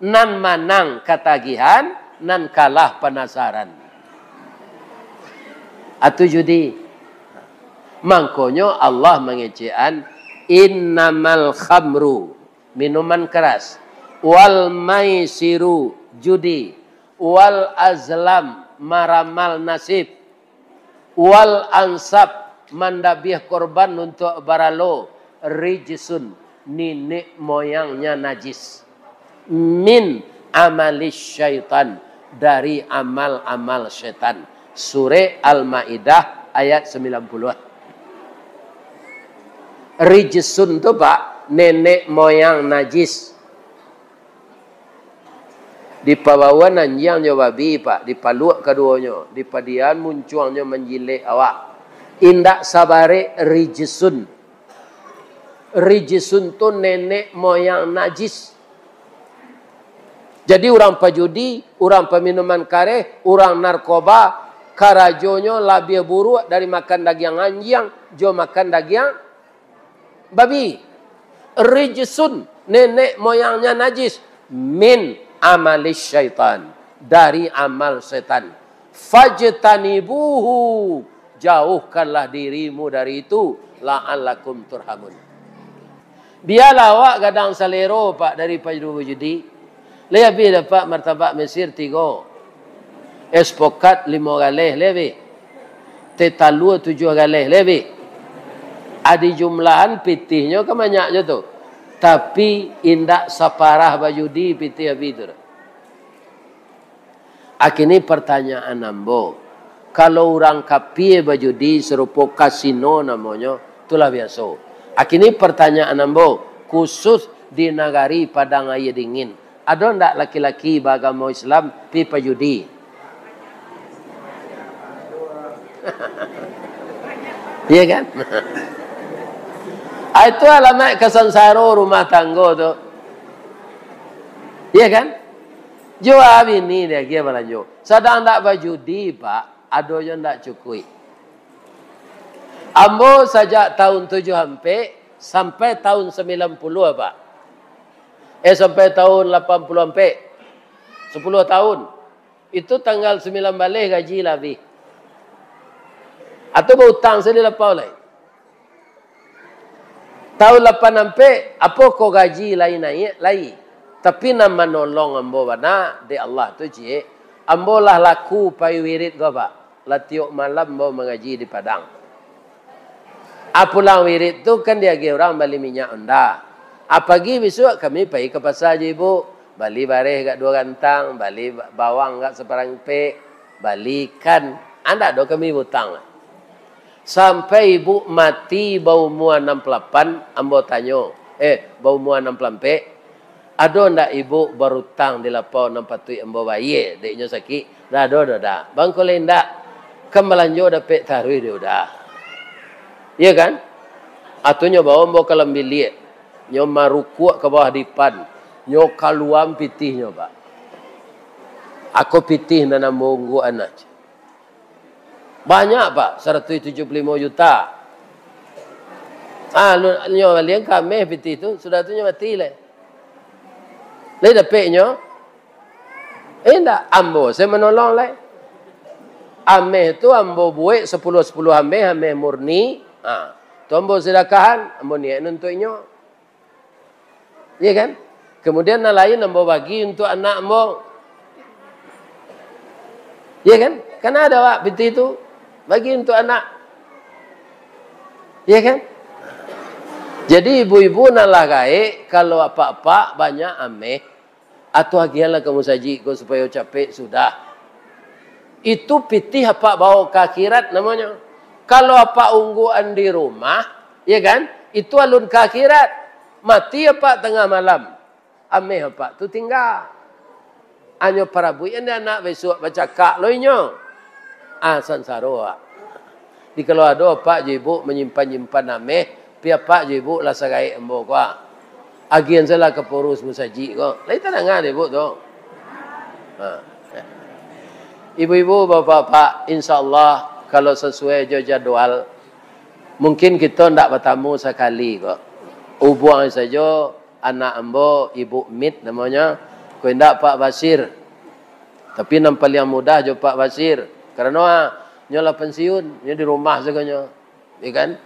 Nan manang katagihan, nan kalah panasaran. Atu judi. Mangkonyo Allah mangecekan, "Innamal khamru," minuman keras, "wal maisiru," judi, "wal azlam," maramal nasib, "wal ansab," mandabiah korban untuak baralo, "rijsun," niniak moyangnya najis, "min amalis syaitan," dari amal-amal setan. Surek Al-Maidah ayat sambilan puluah. Rijsun tu, Pak, nenek moyang najis. Dipabawaan anjiang jo babi, Pak, dipaluak kaduonyo, dipadiaan muncuangnyo manjilek awak. Indak sabarek rijsun. Rijsun tu nenek moyang najis. Jadi urang pajudi, urang paminuman kareh, urang narkoba, karajonyo labiah buruak dari makan dagiang anjiang jo makan dagiang babi. Rijsun, nenek moyangnya najis. Min amalis syaitan, dari amal setan. Fajtanibuhu, jauhkanlah dirimu dari itu, la'allakum turhamun. Bialah awak gadang salero, Pak, dari pajudi. Lai abih dapat martabak Mesir tigo. Es pokat limo galeh, lai abih. Teh talua tujuah galeh, lai abih. Adi jumlahan pitihnyo kan banyak jo tu. Tapi indak saparah bajudi pitih abih tu. Akini partanyaan ambo, kalau urang kapie bajudi sarupo kasino namonyo, tu lah biaso. Akini partanyaan ambo, khusus di nagari Padang Aia Dingin, ado ndak laki-laki baagamo Islam pi pajudi? Iya kan? Ah, itu alamaik kasansaro rumah tanggo tu. Iya kan? Jua bini diagiah balanjo. Sadang ndak bajudi, Pak, ado jo ndak cukuik. Ambo sajak tahun tujuah ampek sampai tahun sambilan puluah, Pak. Eh, sampai tahun lapan puluah ampek. Sapuluah tahun. Itu tanggal sambilan baleh gaji lah abih. Atau bautang sajo di lapau lai. Tahun lapan ampek, apo ko gaji lai naiak, lai. Tapi nan manolong ambo bana, dek Allah tu, ciek. Ambo lah laku pai wirid ko, Pak. Lah tiok malam ambo mangaji di Padang. Ah, pulang wirid tu kan diagiah urang bali minyak onda. Ah, pagi bisuak kami pai ka pasa jo ibu, bali bareh agak duo gantang, bali ba-, bawang agak saparangpek, bali ikan. Andak do kami bautang. Sampai ibu mati baumua anam puluah lapan, ambo tanyo, eh, baumua anam puluah ampek, "Ado ndak ibu barutang di lapau nan patuik ambo bayie, dek nyo sakik?" "Ndak ado doh, Da." "Bangko lai ndak?" "Kan balanjo dapek taruih di uda." Iya kan? Atu nyo bawa ambo ka dalam biliak. Nyo marukuak ka bawah dipan. Nyo kaluaan pitihnyo, Pak. Ako pitih nan ambo ungguakan nah. Banyak, Pak, saratuih tujuah puluah limo juta. Ah, lu-, nyo balian ka ameh pitih tu, sudah tu nyo mati lai. Lai dapek nyo? Eh, indak, ambo se manolong lai. Ameh tu ambo buek sapuluah-sapuluah ameh, ameh murni. Ha, tu ambo sedekahan, ambo niaik untuak inyo. Iya kan? Kemudian nan lain ambo bagi untuak anak ambo. Iya kan? Kan ado awak pitih tu, bagi untuak anak. Iya kan? Jadi ibu-ibu nan lah gaek, kalau apak-apak banyak ameh, atau agiahlah ka musajik ko supayo capek sudah. Itu pitih apak bawa ka akhirat namonyo. Kalau apak ungguan di rumah, ya kan? Itu alun ka akhirat. Mati apak tangah malam. Ameh apak tu tingga. Anyo parabuikan di anak bisuak bacakak lo inyo. Ah, sansaro, ah. Di kalau ado apak jo ibuk manyimpan-nyimpan ameh, pi apak jo ibuk lah sagaek ambo ko, ah. Agiahan sajolah ka pengurus musajik ko. Lai tadanga dek ibuk tu. Ha. Ibu-ibu, bapak-bapak, insya Allah, kalau sasuai jo jadwal, mungkin kito ndak batamu sakali ko. Ubuang sajo anak ambo, Ibu Mit namonyo, ko indak Pak Basir. Tapi nan paliang mudah jo Pak Basir. Karano, ah, nyo lah pensiun, nyo di rumah sagonyo. Ya kan?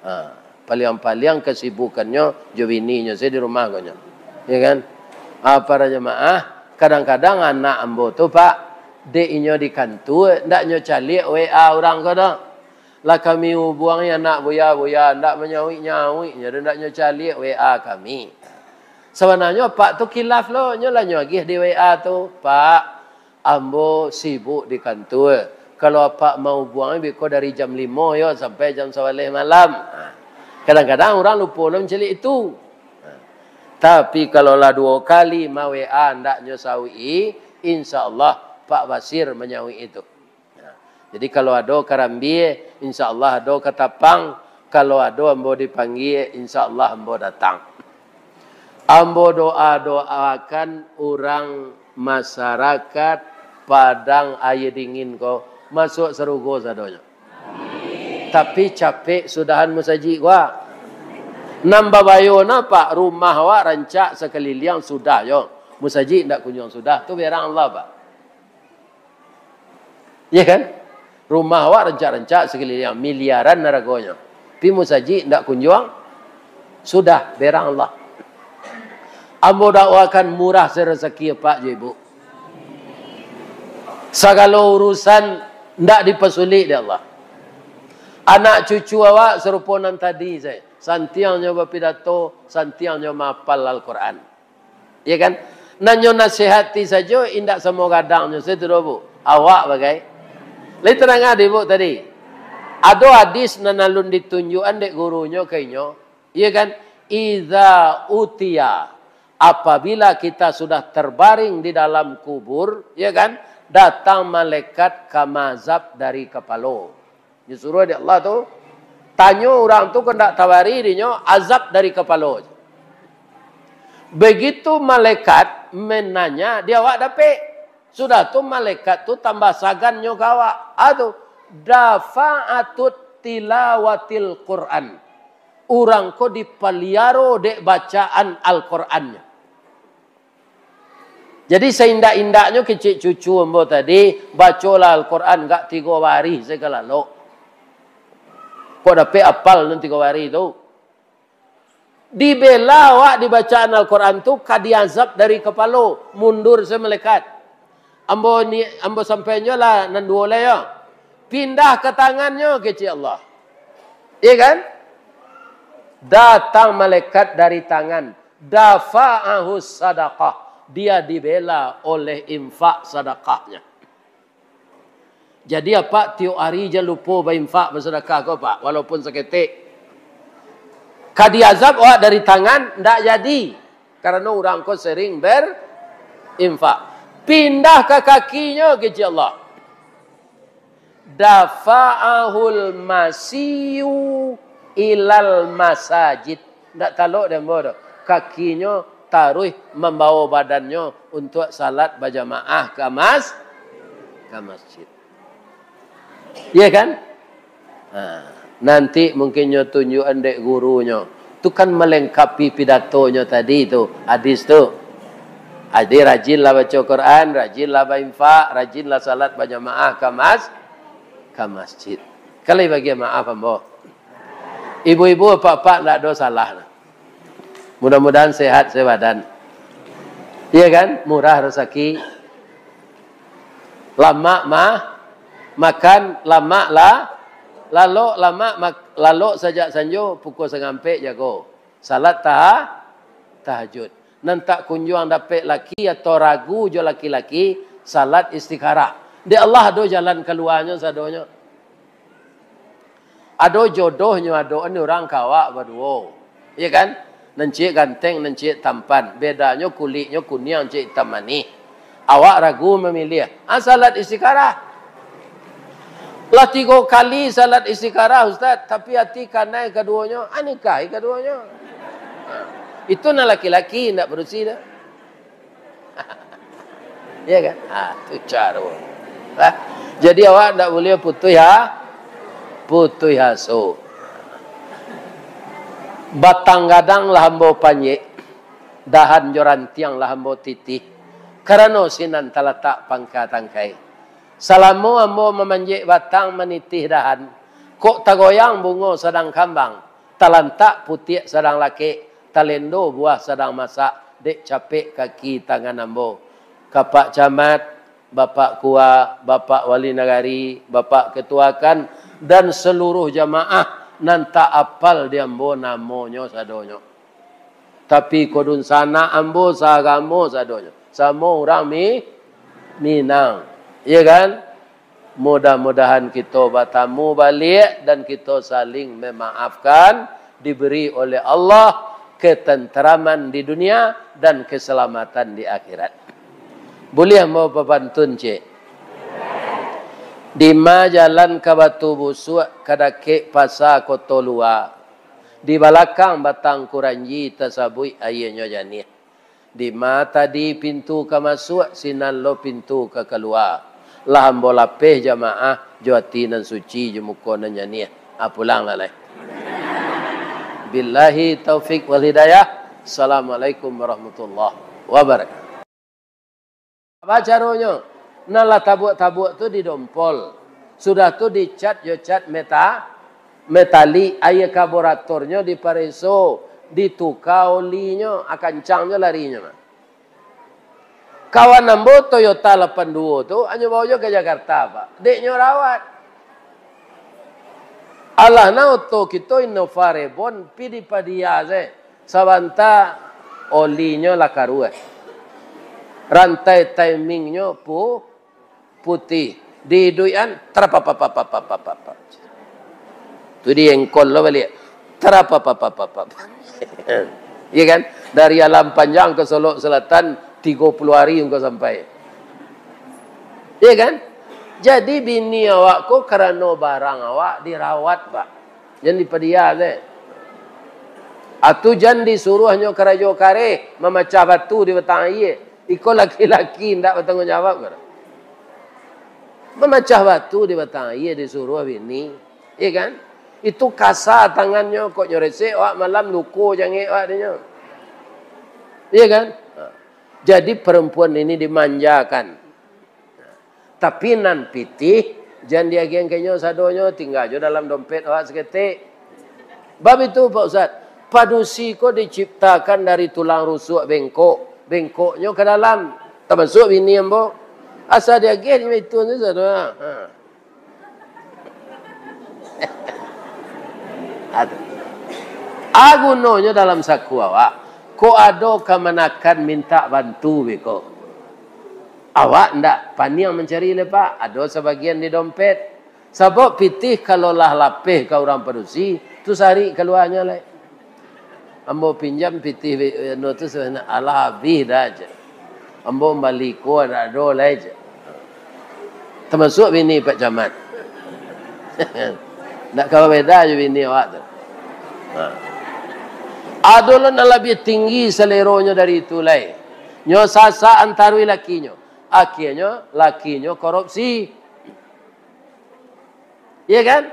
Ha, paliang-paliang kasibukannyo jo bininyo sajo di rumah ko nyo. Ya kan? Ah, para jamaah, kadang-kadang anak ambo tu, Pak, dek inyo di kantua, ndak nyo caliak W A urang ko doh. Lah kami ubuangi anak buya-buya, ndak manyauik-nyauik nyo doh, ndak nyo caliak W A kami. Sabananyo apak tu kilaf lo, nyo lah nyo agiah di W A tu, "Pak, ambo sibuk di kantua. Kalau apak maubuang, beko dari jam limo yo sampai jam sabaleh malam." Ha. Kadang-kadang urang lupo lo mancaliak itu. Ha. Tapi kalau lah duo kali ma-W A ndak nyo sauik-i, insya Allah Pak Basir manyauik itu. Nah, jadi kalau ado karambia, insya Allah ado katapang. Kalau ado ambo dipanggia, insya Allah ambo datang. Ambo doa-doakan urang masyarakat Padang Aia Dingin ko masuak sarugo sadonyo. Tapi capek sudahan musajik ko, ah. Nan babayo na, Pak, rumah awak rancak sakaliliang sudah yo. Musajik ndak kunjuang sudah, tu berang Allah, Pak. Ya kan? Rumah awak rancak-rancak sakaliliang, miliaran haragonyo. Pi musajik ndak kunjuang sudah, berang Allah. Ambo dakwakan murah se rasaki apak jo ibuk. Sagalo urusan ndak dipasulik dek Allah. Anak cucu awak sarupo nan tadi sajo. Santiangnyo bapidato, santiangnyo mahapal Al-Quran. Ya kan? Nan nyo nasihati sajo, indak samo gadangnyo sajo tu doh, Bu. Awak bagai. Lai tadanga dek ibuk tadi. Ado hadis nan alun ditunjuakan dek gurunyo ka inyo. Ya kan? Iza utiya, apabila kita sudah terbaring di dalam kubur, ya kan? Datang malaikat ka maazab dari kapalo. Disuruah dek Allah tu, tanyo urang tu ko ndak tabari dinyo azab dari kapalo. Begitu malaikat mananya, di awak dapek. Sudah tu malaikat tu tambah sagannyo ka awak. Ah tu, dafa'atut tilawatil Quran. Urang ko dipaliaro dek bacaan Al-Qurannyo. Jadi, saindak-indaknyo kecek cucu ambo tadi, bacolah Al-Quran agak tigo barih sajo ka lalok. Kok dapek apal nan tigo barih tu? Dibela awak dibacaan Al-Quran tu, ka diazab dari kapalo, mundur sajo malaikat. Ambo ni, ambo sampaiannyo lah nan duo lai yo. Pindah ka tangannyo, kecek Allah. Iya kan? Datang malaikat dari tangan. Dafa'ahu sadaqah. Dia dibela oleh infak sadakahnya. Jadi, apak tiok ari jan lupo bainfak, basadakah ko, Pak, walaupun saketek. Ka diazab awak dari tangan, ndak jadi. Karano urang ko sering berinfak. Pindah ka kakinyo, kecek Allah. Dafa'ahul masiyu ilal masajid. Ndak talok dek ambo doh. Kakinyo taruih mambawo badannyo untuak salat bajamaah ka mas-, ka masjid. Iya kan? Ha, nanti mungkin nyo tunjuakan dek gurunyo. Tu kan malengkapi pidatonyo tadi tu, hadis tu. Jadi, rajinlah baco Quran, rajinlah bainfak, rajinlah salat bajamaah ka mas-, ka masjid. Kan lai bagian maaf ambo. Ibu-ibu, apak-apak, ndak ado salah. Mudah-mudahan sehat sabadan. Iya kan? Murah rasaki. Lamak mah, makan, lamak lah, lalok, lamak mak-, lalok sajak sanjo pukul sangampek jago. Salat taha-, tahajud. Nan tak kunjuang dapek laki atau ragu jo laki-laki, salat istikharah. Dek Allah ado jalan kaluanyo sadonyo. Ado jodohnyo, ado ni urang ka awak baduo. Iya kan? Nan ciek ganteng, nan ciek tampan. Bedanyo kuliknyo kuniang, ciek itam manih. Awak ragu mamiliah. Ah, salat istikharah. Lah tigo kali salat istikharah, Ustaz, tapi ati kanai kaduonyo, ah, nikahi kaduonyo. Itu nan laki-laki, ndak padusi doh. Ya kan? Ah, tu caro. Lah, jadi awak ndak buliah putuih ha-, putuih aso. Batang gadang lah ambo panjek, dahan jo rantiang lah ambo titih, karano sinan talatak pangka tangkai. Salamo ambo mamanjek batang manitih dahan, kok tagoyang bungo sadang kambang, talantak putiak sadang lakek, talendo buah sadang masak, dek capek kaki tangan ambo. Kapak Camat, Bapak Kua, Bapak Wali Nagari, Bapak Ketua K A N, dan saluruah jamaah nan tak apal di ambo namonyo sadonyo. Tapi ko dunsanak ambo saagamo sadonyo. Samo urang Mi-, Minang. Iya kan? Mudah-mudahan kito batamu baliak dan kito saling memaafkan, diberi oleh Allah ketenteraman di dunia dan keselamatan di akhirat. Buliah mau papantun, cek? Dima jalan ka Batu Busuak, ka dakek Pasa Koto Lua. Di balakang batang kuranji tasabuik aianyo janiah. Dima tadi pintu ka masuak, sinan lo pintu ka kalua. Lah ambo lapeh jamaah, jo ati nan suci, jo muko nan janiah. Ah, pulang lah lai. Billahi taufik wal hidayah. Assalamualaikum warahmatullahi wabarakatuh. Apa caronyo? Nan lah tabuak-tabuak tu didompol. Sudah tu dicat jo cat meta-, metalik, aia karburatornyo dipareso, dituka olinyo, ah, kancang jo larinyo mah. Kawan ambo Toyota lapan duo tu, hanyo bawa jo ka Jakarta, Pak. Dek nyo rawat. Alah, nah, oto kito Innova Reborn, pi dipadia se. Sabanta olinyo lah karuah. Rantai timingnyo pu-, putih. Diiduikan, tarapapapapapapapap. Tu diengkol lo baliak. Tarapapapapapap. Iya kan? Dari Alam Panjang ka Solok Selatan, tigo puluah hari engkau sampai. Iya kan? Jadi bini awak ko karano barang awak dirawat, Pak. Jan dipadia se. Atu jan disuruahnyo karajo kareh, mamacah batu di batang aia. Iko laki-laki ndak batangguang jawab, kan? Mamacah batu di batang aia disuruah bini, iya kan? Itu kasa tangannyo, kok nyo resek, awak malam luko jangek awak dinyo. Iya kan? Ha. Jadi perempuan ini dimanjakan. Tapi nan pitih, jan diagiahkan ka inyo sadonyo, tingga jo dalam dompet awak saketek. Bab itu, Pak Ustaz, padusi ko diciptakan dari tulang rusuk bengkok, bengkoknyo ka dalam, tamasuak bini ambo. Asa diagiah inyo itu tu sado. Ha. Aduh. A gunonyo dalam saku awak, kok ado kamanakan mintak bantu beko. Awak ndak paniang mancari lai, Pak, ado sabagian di dompet. Sabab pitih kalau lah lapeh ka urang padusi, tu sarik kaluanyo lai. Ambo pinjam pitih be-, anu tu sabananyo, alah abih dah, cek. Ambo mambali ko ndak ado lai, cek. Tamasuak bini Pak Camat. Ndak kawa beda jo bini awak tu. Ha. Ado lo nan labiah tinggi saleronyo dari itu lai. Nyo sasak antaruih lakinyo. Akhianyo, lakinyo korupsi. Iya kan?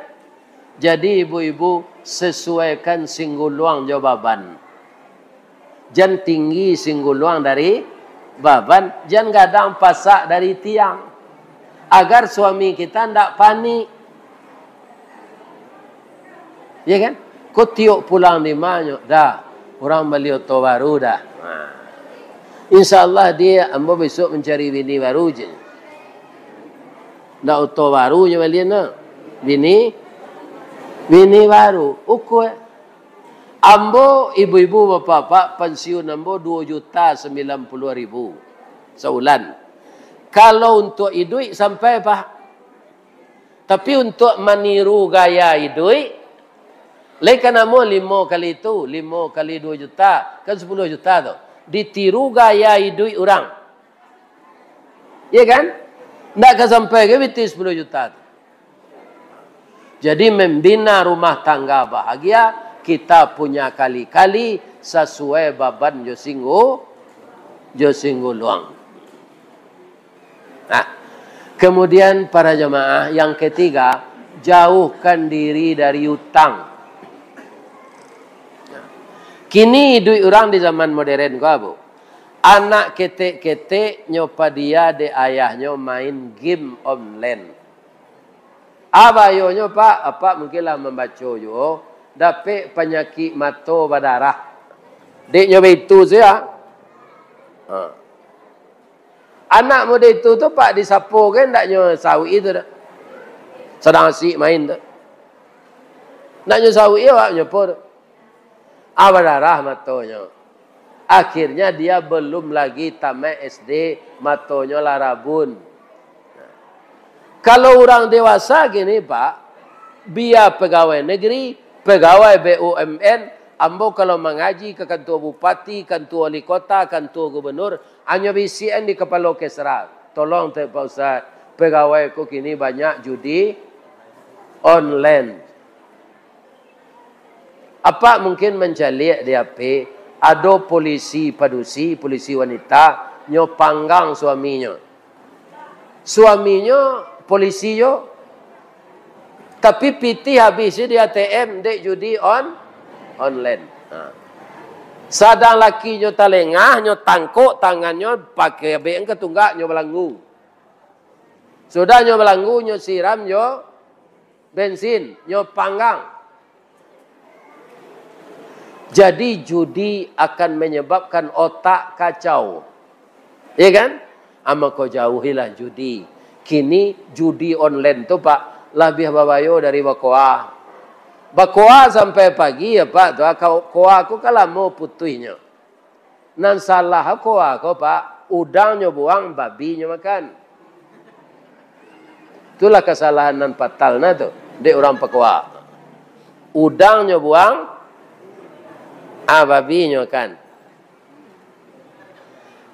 Jadi, ibu-ibu, sesuaikan singguluang jo baban. Jan tinggi singguluang dari baban, jan gadang pasak dari tiang. Agar suami kita ndak panik. Iya kan? Ko tiok pulang di manyo, dah, urang bali oto baru dah. Nah. Insya Allah, dia, ambo besok mancari bini baru je. Ndak oto baru nyo balian tu. Bini, bini baru. Ukua. Ambo, ibu-ibu, bapak-bapak, pensiun ambo dua juta sembilan puluh ribu saulan. Kalau untuk iduik sampai, Pak. Tapi untuk maniru gaya iduik, lai ka namo limo kali tu, limo kali dua juta, kan sepuluh juta tu. Ditiru gaya iduik urang. Iya kan? Ndak ka sampai ka pitih sepuluh juta tu. Jadi, membina rumah tangga bahagia, kita punya kali-kali sasuai baban jo singgu-, jo singguluang. Nah, kemudian para jamaah, yang ketiga, jauhkan diri dari utang. Kini iduik urang di zaman modern ko, Bu. Anak ketek-ketek nyo padia dek ayahnyo main game online. A bahayonyo, Pak, Apak mungkin lah mambaco juo, dapek panyakik mato badarah. Dek nyo baitu sia. Ha. Anak mudo itu tu, Pak, disapo kan ndak nyo sauik tu dah. Sadang asik main tu. Ndak nyo sauik awak nyo po tu. Ah, badarah matonyo. Akhirnya dia belum lagi tamat S D, matonyo lah rabun. Kalau urang dewasa kini, Pak, bia pegawai negeri, pegawai B U M N, ambo kalau mangaji ka kantua bupati, kantua wali kota, kantua gubernur, anyo bisiakan di kapalo kesra, "Tolong, Pak Ustaz, pegawai ko kini banyak judi online." Apak mungkin mancaliak di H P, ado polisi padusi, polisi wanita, nyo panggang suaminyo. Suaminyo polisi jo, tapi pitih abih se di A T M, dek judi on-, online. Ha. Sadang lakinyo talengah, nyo tangkok tangannyo, pakai abek ka tunggak, nyo balanggu. Sudah nyo balanggu, nyo siram jo bensin, nyo panggang. Jadi, judi akan menyebabkan otak kacau. Iya kan? Ah, mako jauhilah judi. Kini judi online tu, Pak, labiah babayo dari bakoa. Bakoa sampai pagi, ya, Pak, tu, ah, ko-, koa ko kan lamo putuihnyo. Nan salah koa ko, Pak, udang nyo buang, babi nyo makan. Itulah kasalahan nan fatal nah tu, dek urang pakoa. Udang nyo buang, ah, babi nyo makan.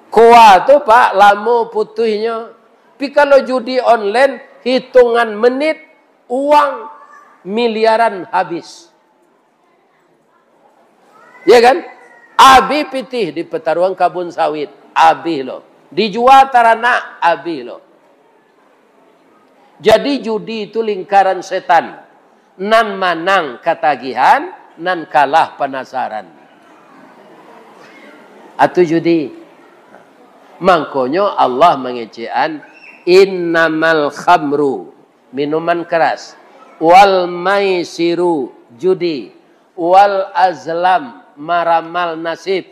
Koa tu, Pak, lamo putuihnyo. Tapi kalau judi online, hitungan menit, uang miliaran habis. Ya kan? Abih pitih di pataruang kabun sawit, abih lo. Dijua taranak, abih lo. Jadi, judi itu lingkaran setan. Nan manang katagihan, nan kalah panasaran. Atu judi. Mangkonyo Allah mangecekan, "Innamal khamru," minuman keras, "wal maisiru," judi, "wal azlam," maramal nasib,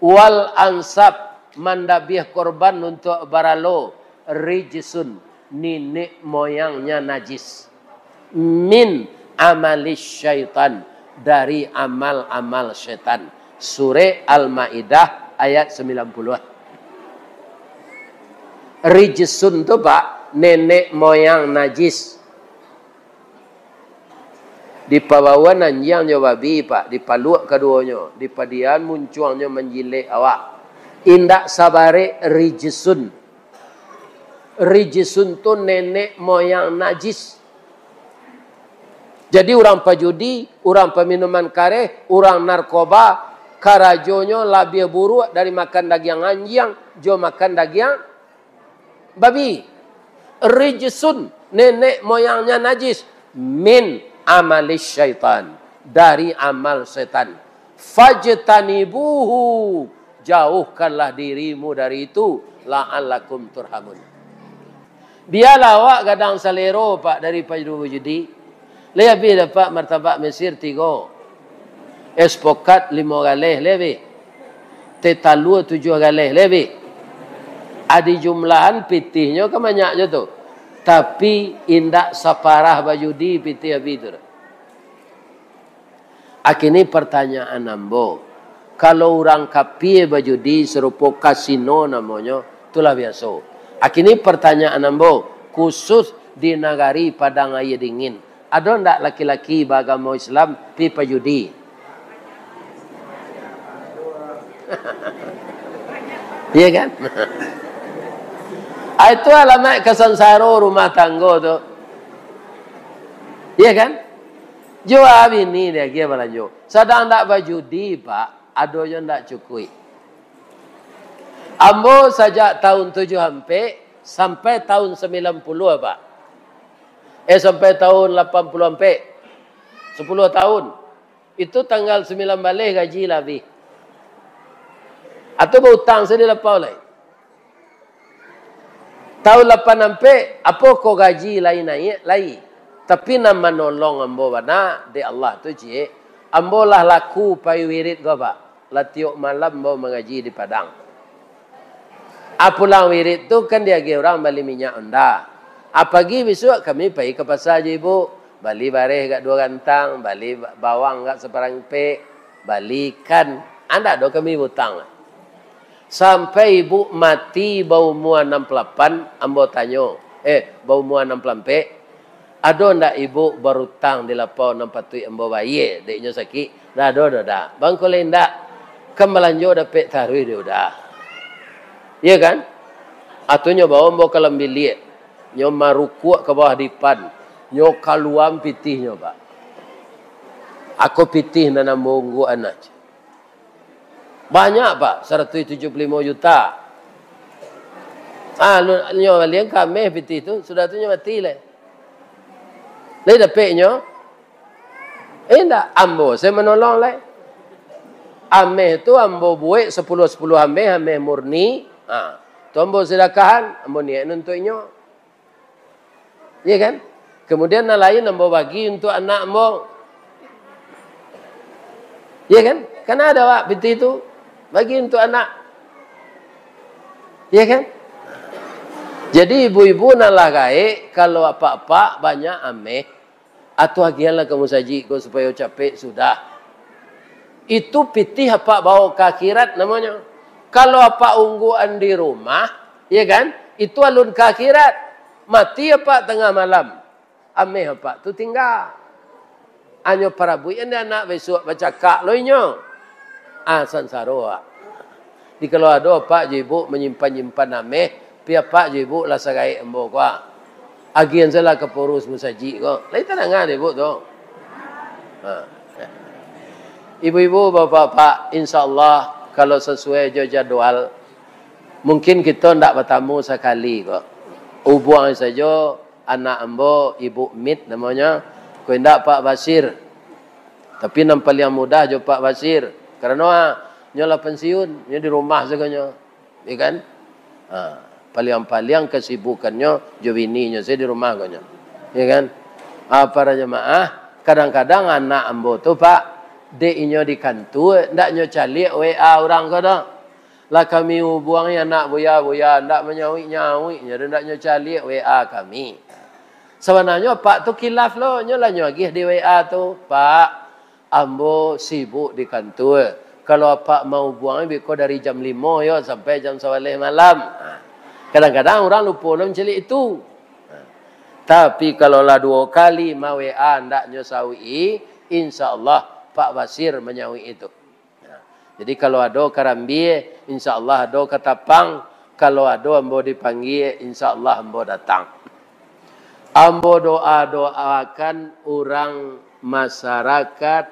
"wal ansab," mandabiah korban untuak baralo, "rijsun," ninek moyangnya najis, "min amalis syaitan," dari amal-amal setan. Surek Al-Maidah ayat sambilan puluah. Rijsun tu, Pak, nenek moyang najis. Dipabaoan anjiang jo babi, Pak, dipaluak kaduonyo, dipadiakan muncuangnyo manjilek awak. Indak sabarek rijsun. Rijsun tu nenek moyang najis. Jadi, urang pajudi, urang paminuman kareh, urang narkoba, karajonyo labiah buruak dari makan dagiang anjiang jo makan dagiang babi. Rijsun, nenek moyangnya najis, min amalis syaitan, dari amal setan. Fajtanibuhu, jauhkanlah dirimu dari itu, la'allakum turhamun. Bialah awak gadang salero, Pak, dari pajudi. Lai abih dapek martabak Mesir tigo, es pokat limo galeh, lai abih. Teh talua tujuah galeh, lai abih. Adi jumlahan pitihnyo kan banyak jo tu. Tapi indak saparah bajudi pitih abih tu. Akini pertanyaan ambo, kalau urang kapie bajudi sarupo kasino namonyo, tu lah biaso. Akini pertanyaan ambo, khusus di nagari Padang Aia Dingin, ado ndak laki-laki baagamo Islam pi pajudi? Iya kan? Ah, itu alamat kasansaro rumah tanggo tu. Iya kan? Jua bini diagiah balanjo. Sadang ndak bajudi, Pak, adonyo ndak cukuik. Ambo sajak tahun tujuah ampek sampai tahun sambilan puluah, Pak. Eh, sampai tahun lapan puluah ampek. Sapuluah tahun. Itu tanggal sambilan baleh gaji lah abih. Atau bautang sajo di lapau lai. Tahun lapan ampek, apo ko gaji lai naiak, lai. Tapi nan manolong ambo bana, dek Allah tu, ciek. Ambo lah laku pai wirid ko, Pak. Lah tiok malam ambo mangaji di Padang. Ah, pulang wirid tu kan diagiah urang bali minyak onda. Ah, pagi bisuak kami pai ka pasa jo ibu, bali bareh agak duo gantang, bali ba-, bawang agak saparangpek, bali ikan. Ah, ndak ado kami bautang. Sampai ibu mati baumua anam puluah lapan, ambo tanyo, eh, baumua anam puluah ampek, "Ado ndak ibu barutang di lapau nan patuik ambo bayie, dek inyo sakik?" "Ndak ado doh, Da." "Bangko lai ndak? Kan balanjo dapek taruih di udah." Iya kan? Atunyo bawa ambo ka dalam biliak. Nyo marukuak ka bawah dipan. Nyo kaluaan pitihnyo, Pak. Ako pitih nan ambo ungguakan aja. Banyak, Pak, saratuih tujuah puluah limo juta. Ah, lu-, nyo balian ka ameh pitih tu, sudah tu nyo mati lai. Lai dapek nyo? Indak, ambo se manolong lai. Ameh tu ambo buek sapuluah-sapuluah ameh, ameh murni. Ha, tu ambo sadakahan, ambo niaik untuak inyo. Iya kan? Kemudian nan lain ambo bagi untuak anak ambo. Iya kan? Kan ado awak pitih tu, bagi untuak anak. Iya kan? Jadi ibu-ibu nan lah gaek, kalau apak-apak banyak ameh, atau agianlah ka musajik ko supayo capek sudah. Itu pitih apak bawa ka akhirat namonyo. Kalau apak ungguakan di rumah, ya kan? Itu alun ka akhirat. Mati apak tangah malam. Ameh apak tu tingga. Anyo parabuikan di anak, bisuak bacakak lo inyo. Ah, sansaro awak. Di kalau ado apak jo ibu manyimpan-nyimpan ameh, pi apak jo ibu lah sagaek ambo ko, ah. Agian sajolah ka pengurus musajik ko. Lai tadanga dek ibu tu. Ha. Ibu-ibu, bapak-bapak, insya Allah, kalau sasuai jo jadwal, mungkin kito ndak batamu sakali ko. Ubuang sajo anak ambo, Ibu Mit namonyo, ko indak Pak Basir. Tapi nan paliang mudah jo Pak Basir. Karano, ah, nyo lah pensiun, nyo di rumah sagonyo. Ya kan? Ha, paliang-paliang kasibukannyo jo bininyo sajo di rumah ko nyo. Ya kan? Ah, para jamaah, kadang-kadang anak ambo tu, Pak, dek inyo di kantua, ndak nyo caliak W A urang ko doh. Lah kami ubuangi anak buya-buya, ndak manyauik-nyauik nyo doh, ndak nyo caliak W A kami. Sabananyo apak tu kilaf lo, nyo lah nyo agiah di W A tu, "Pak, ambo sibuk di kantua. Kalau apak maubuang, biko dari jam limo yo sampai jam sabaleh malam." Ha. Kadang-kadang urang lupo lo mancaliak itu. Ha. Tapi kalau lah duo kali ma-W A ndak nyo sauik-i, insya Allah Pak Basir manyauik itu. Nah, jadi kalau ado karambia, insya Allah ado katapang. Kalau ado ambo dipanggia, insya Allah ambo datang. Ambo doa-doakan urang masyarakat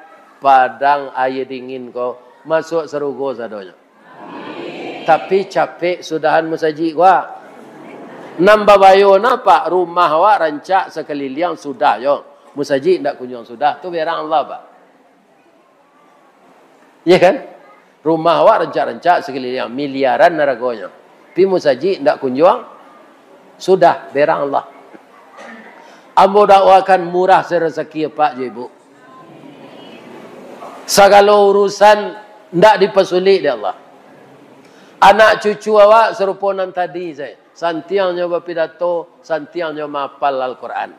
Padang Aia Dingin ko masuak sarugo sadonyo. Tapi capek sudahan musajik ko. Nan babayo na, Pak, rumah awak rancak sakaliliang sudah yo. Musajik ndak kunjuang sudah, tu berang Allah, Pak. Iya kan? Rumah awak rancak-rancak sakaliliang, miliaran haragonyo. Pi musajik ndak kunjuang sudah, berang Allah. Ambo dakwakan murah se rasaki apak jo ibu. Sagalo urusan ndak dipasulik dek Allah. Anak cucu awak sarupo nan tadi sajo. Santiangnyo bapidato, santiangnyo mahapal Al-Quran.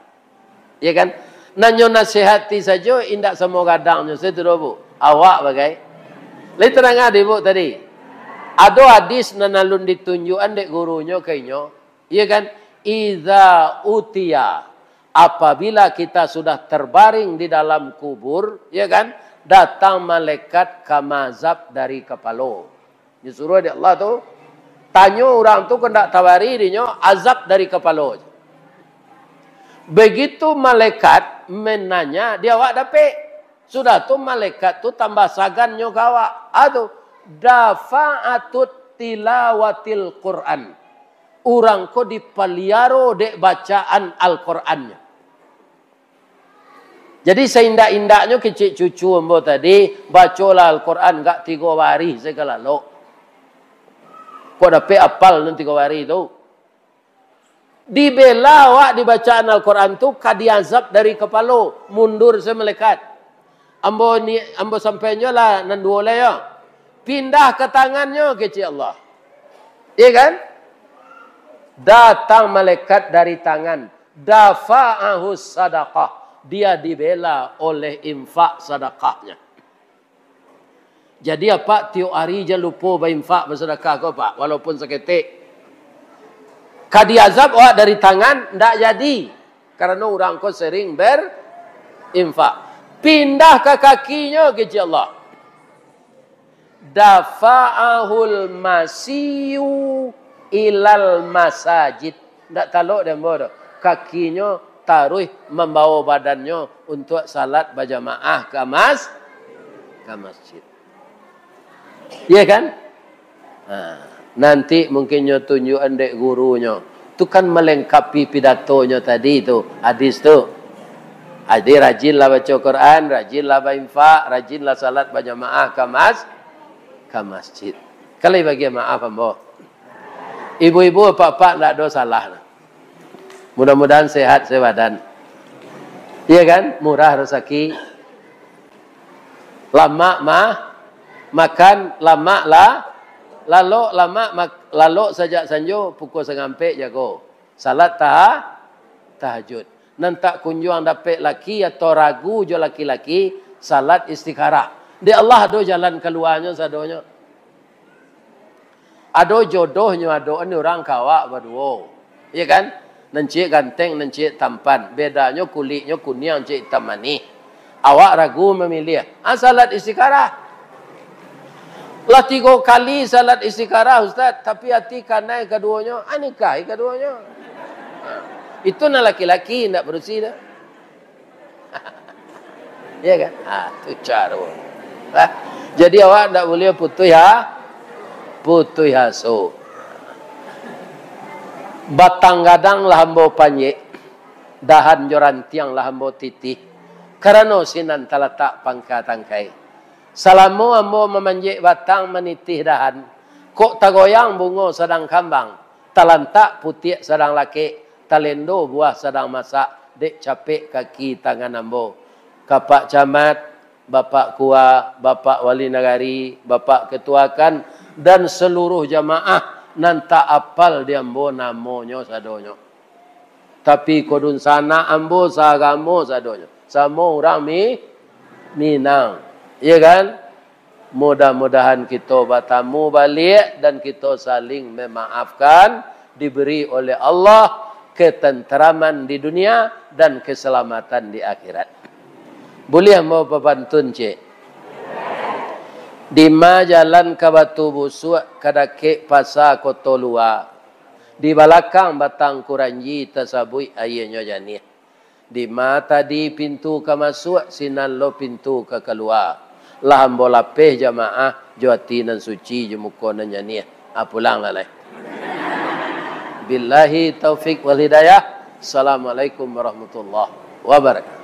Ya kan? Nan nyo nasihati sajo, indak samo gadangnyo sajo tu doh, Bu. Awak bagai. Lai tadanga dek Ibu tadi? Ado hadis nan alun ditunjuakan dek gurunyo ka inyo. Ya kan? Iza utiya, apabila kita sudah terbaring di dalam kubur, ya kan? Datang malaikat ka maazab dari kapalo. Disuruah dek Allah tu, tanyo urang tu, kok ndak tabari dinyo azab dari kapalo. Begitu malaikat menanya, di awak dapek. Sudah tu malaikat tu tambah sagannyo ka awak. Ah tu, dafa'atut tilawatil Quran. Urang ko dipaliaro dek bacaan Al-Qurannyo. Jadi, saindak-indaknyo kecek cucu ambo tadi, bacolah Al-Quran gak tigo barih se ka lalok. Kok dapek apal nan tigo barih tu? Dibela awak di bacaan Al-Quran tu, ka diazab dari kapalo, mundur se malaikat. Ambo ni, ambo sampaiannyo lah nan duo lai yo. Pindah ka tangannyo, kecek Allah. Iya kan? Datang malaikat dari tangan. Dafa'ahu sadaqah. Dia dibela oleh infak sadakahnya. Jadi, apak tiok ari jan lupo bainfak, basadakah ko, Pak, walaupun saketek. Ka diazab awak dari tangan, ndak jadi. Karano urang ko sering berinfak. Pindah ka kakinyo, kecek Allah. Dafa'ahul masiyu ilal masajid. Ndak talok dek ambo doh. Kakinyo taruih mambawo badannyo untuak salat bajamaah ka mas-, ka masjid. Iya kan? Ha, nanti mungkin nyo tunjuakan dek gurunyo. Tu kan malengkapi pidatonyo tadi tu, hadis tu. Jadi, rajinlah baco Quran, rajinlah bainfak, rajinlah salat bajamaah ka mas-, ka masjid. Kalau bagian maaf ambo. Ibu-ibu, apak-apak, ndak ado salah. Mudah-mudahan sehat sebadan. Iya kan? Murah rasaki. Lamak mah, makan, lamak lah, lalok, lamak mak-, lalok sajak sanjo pukul sangampek jago. Salat taha-, tahajud. Nan tak kunjuang dapek laki atau ragu jo laki-laki, salat istikharah. Dek Allah ado jalan kaluanyo sadonyo. Ado jodohnyo, ado ni urang ka awak baduo. Iya kan? Nan ciek ganteng, nan ciek tampan. Bedanyo kuliknyo kuniang, ciek itam manih. Awak ragu mamiliah. Ah, salat istikharah. Lah tigo kali salat istikharah, Ustaz, tapi ati kanai kaduonyo, ah, nikahi kaduonyo. Itu nan laki-laki, ndak padusi doh. Iya kan? Ah, tu caro. Lah, jadi awak ndak buliah putuih ha-, putuih aso. Batang gadang lah ambo panjek, dahan jo rantiang lah ambo titih, karano sinan talatak pangka tangkai. Salamo ambo mamanjek batang, manitih dahan, kok tagoyang bungo sadang kambang, talantak putiak sadang lakek, talendo buah sadang masak, dek capek kaki tangan ambo. Ka Pak Camat, Bapak Kua, Bapak Wali Nagari, Bapak Ketua kan, dan seluruh jamaah nan tak apal di ambo namonyo sadonyo. Tapi ko dunsanak ambo saagamo sadonyo. Samo urang Mi-, Minang. Iya kan? Mudah-mudahan kito batamu baliak dan kito saling memaafkan, diberi oleh Allah ketenteraman di dunia dan keselamatan di akhirat. Buliah mau papantun, cek? Dima jalan ka Batu Busuak, ka dakek Pasa Koto Lua. Di balakang batang kuranji tasabuik aianyo janiah. Dima tadi pintu ka masuak, sinan lo pintu ka kalua. Lah ambo lapeh jamaah jo ati nan suci, jo muko nan janiah. Ah, pulanglah lai. Billahi taufik wal hidayah. Assalamualaikum warahmatullahi wabarakatuh.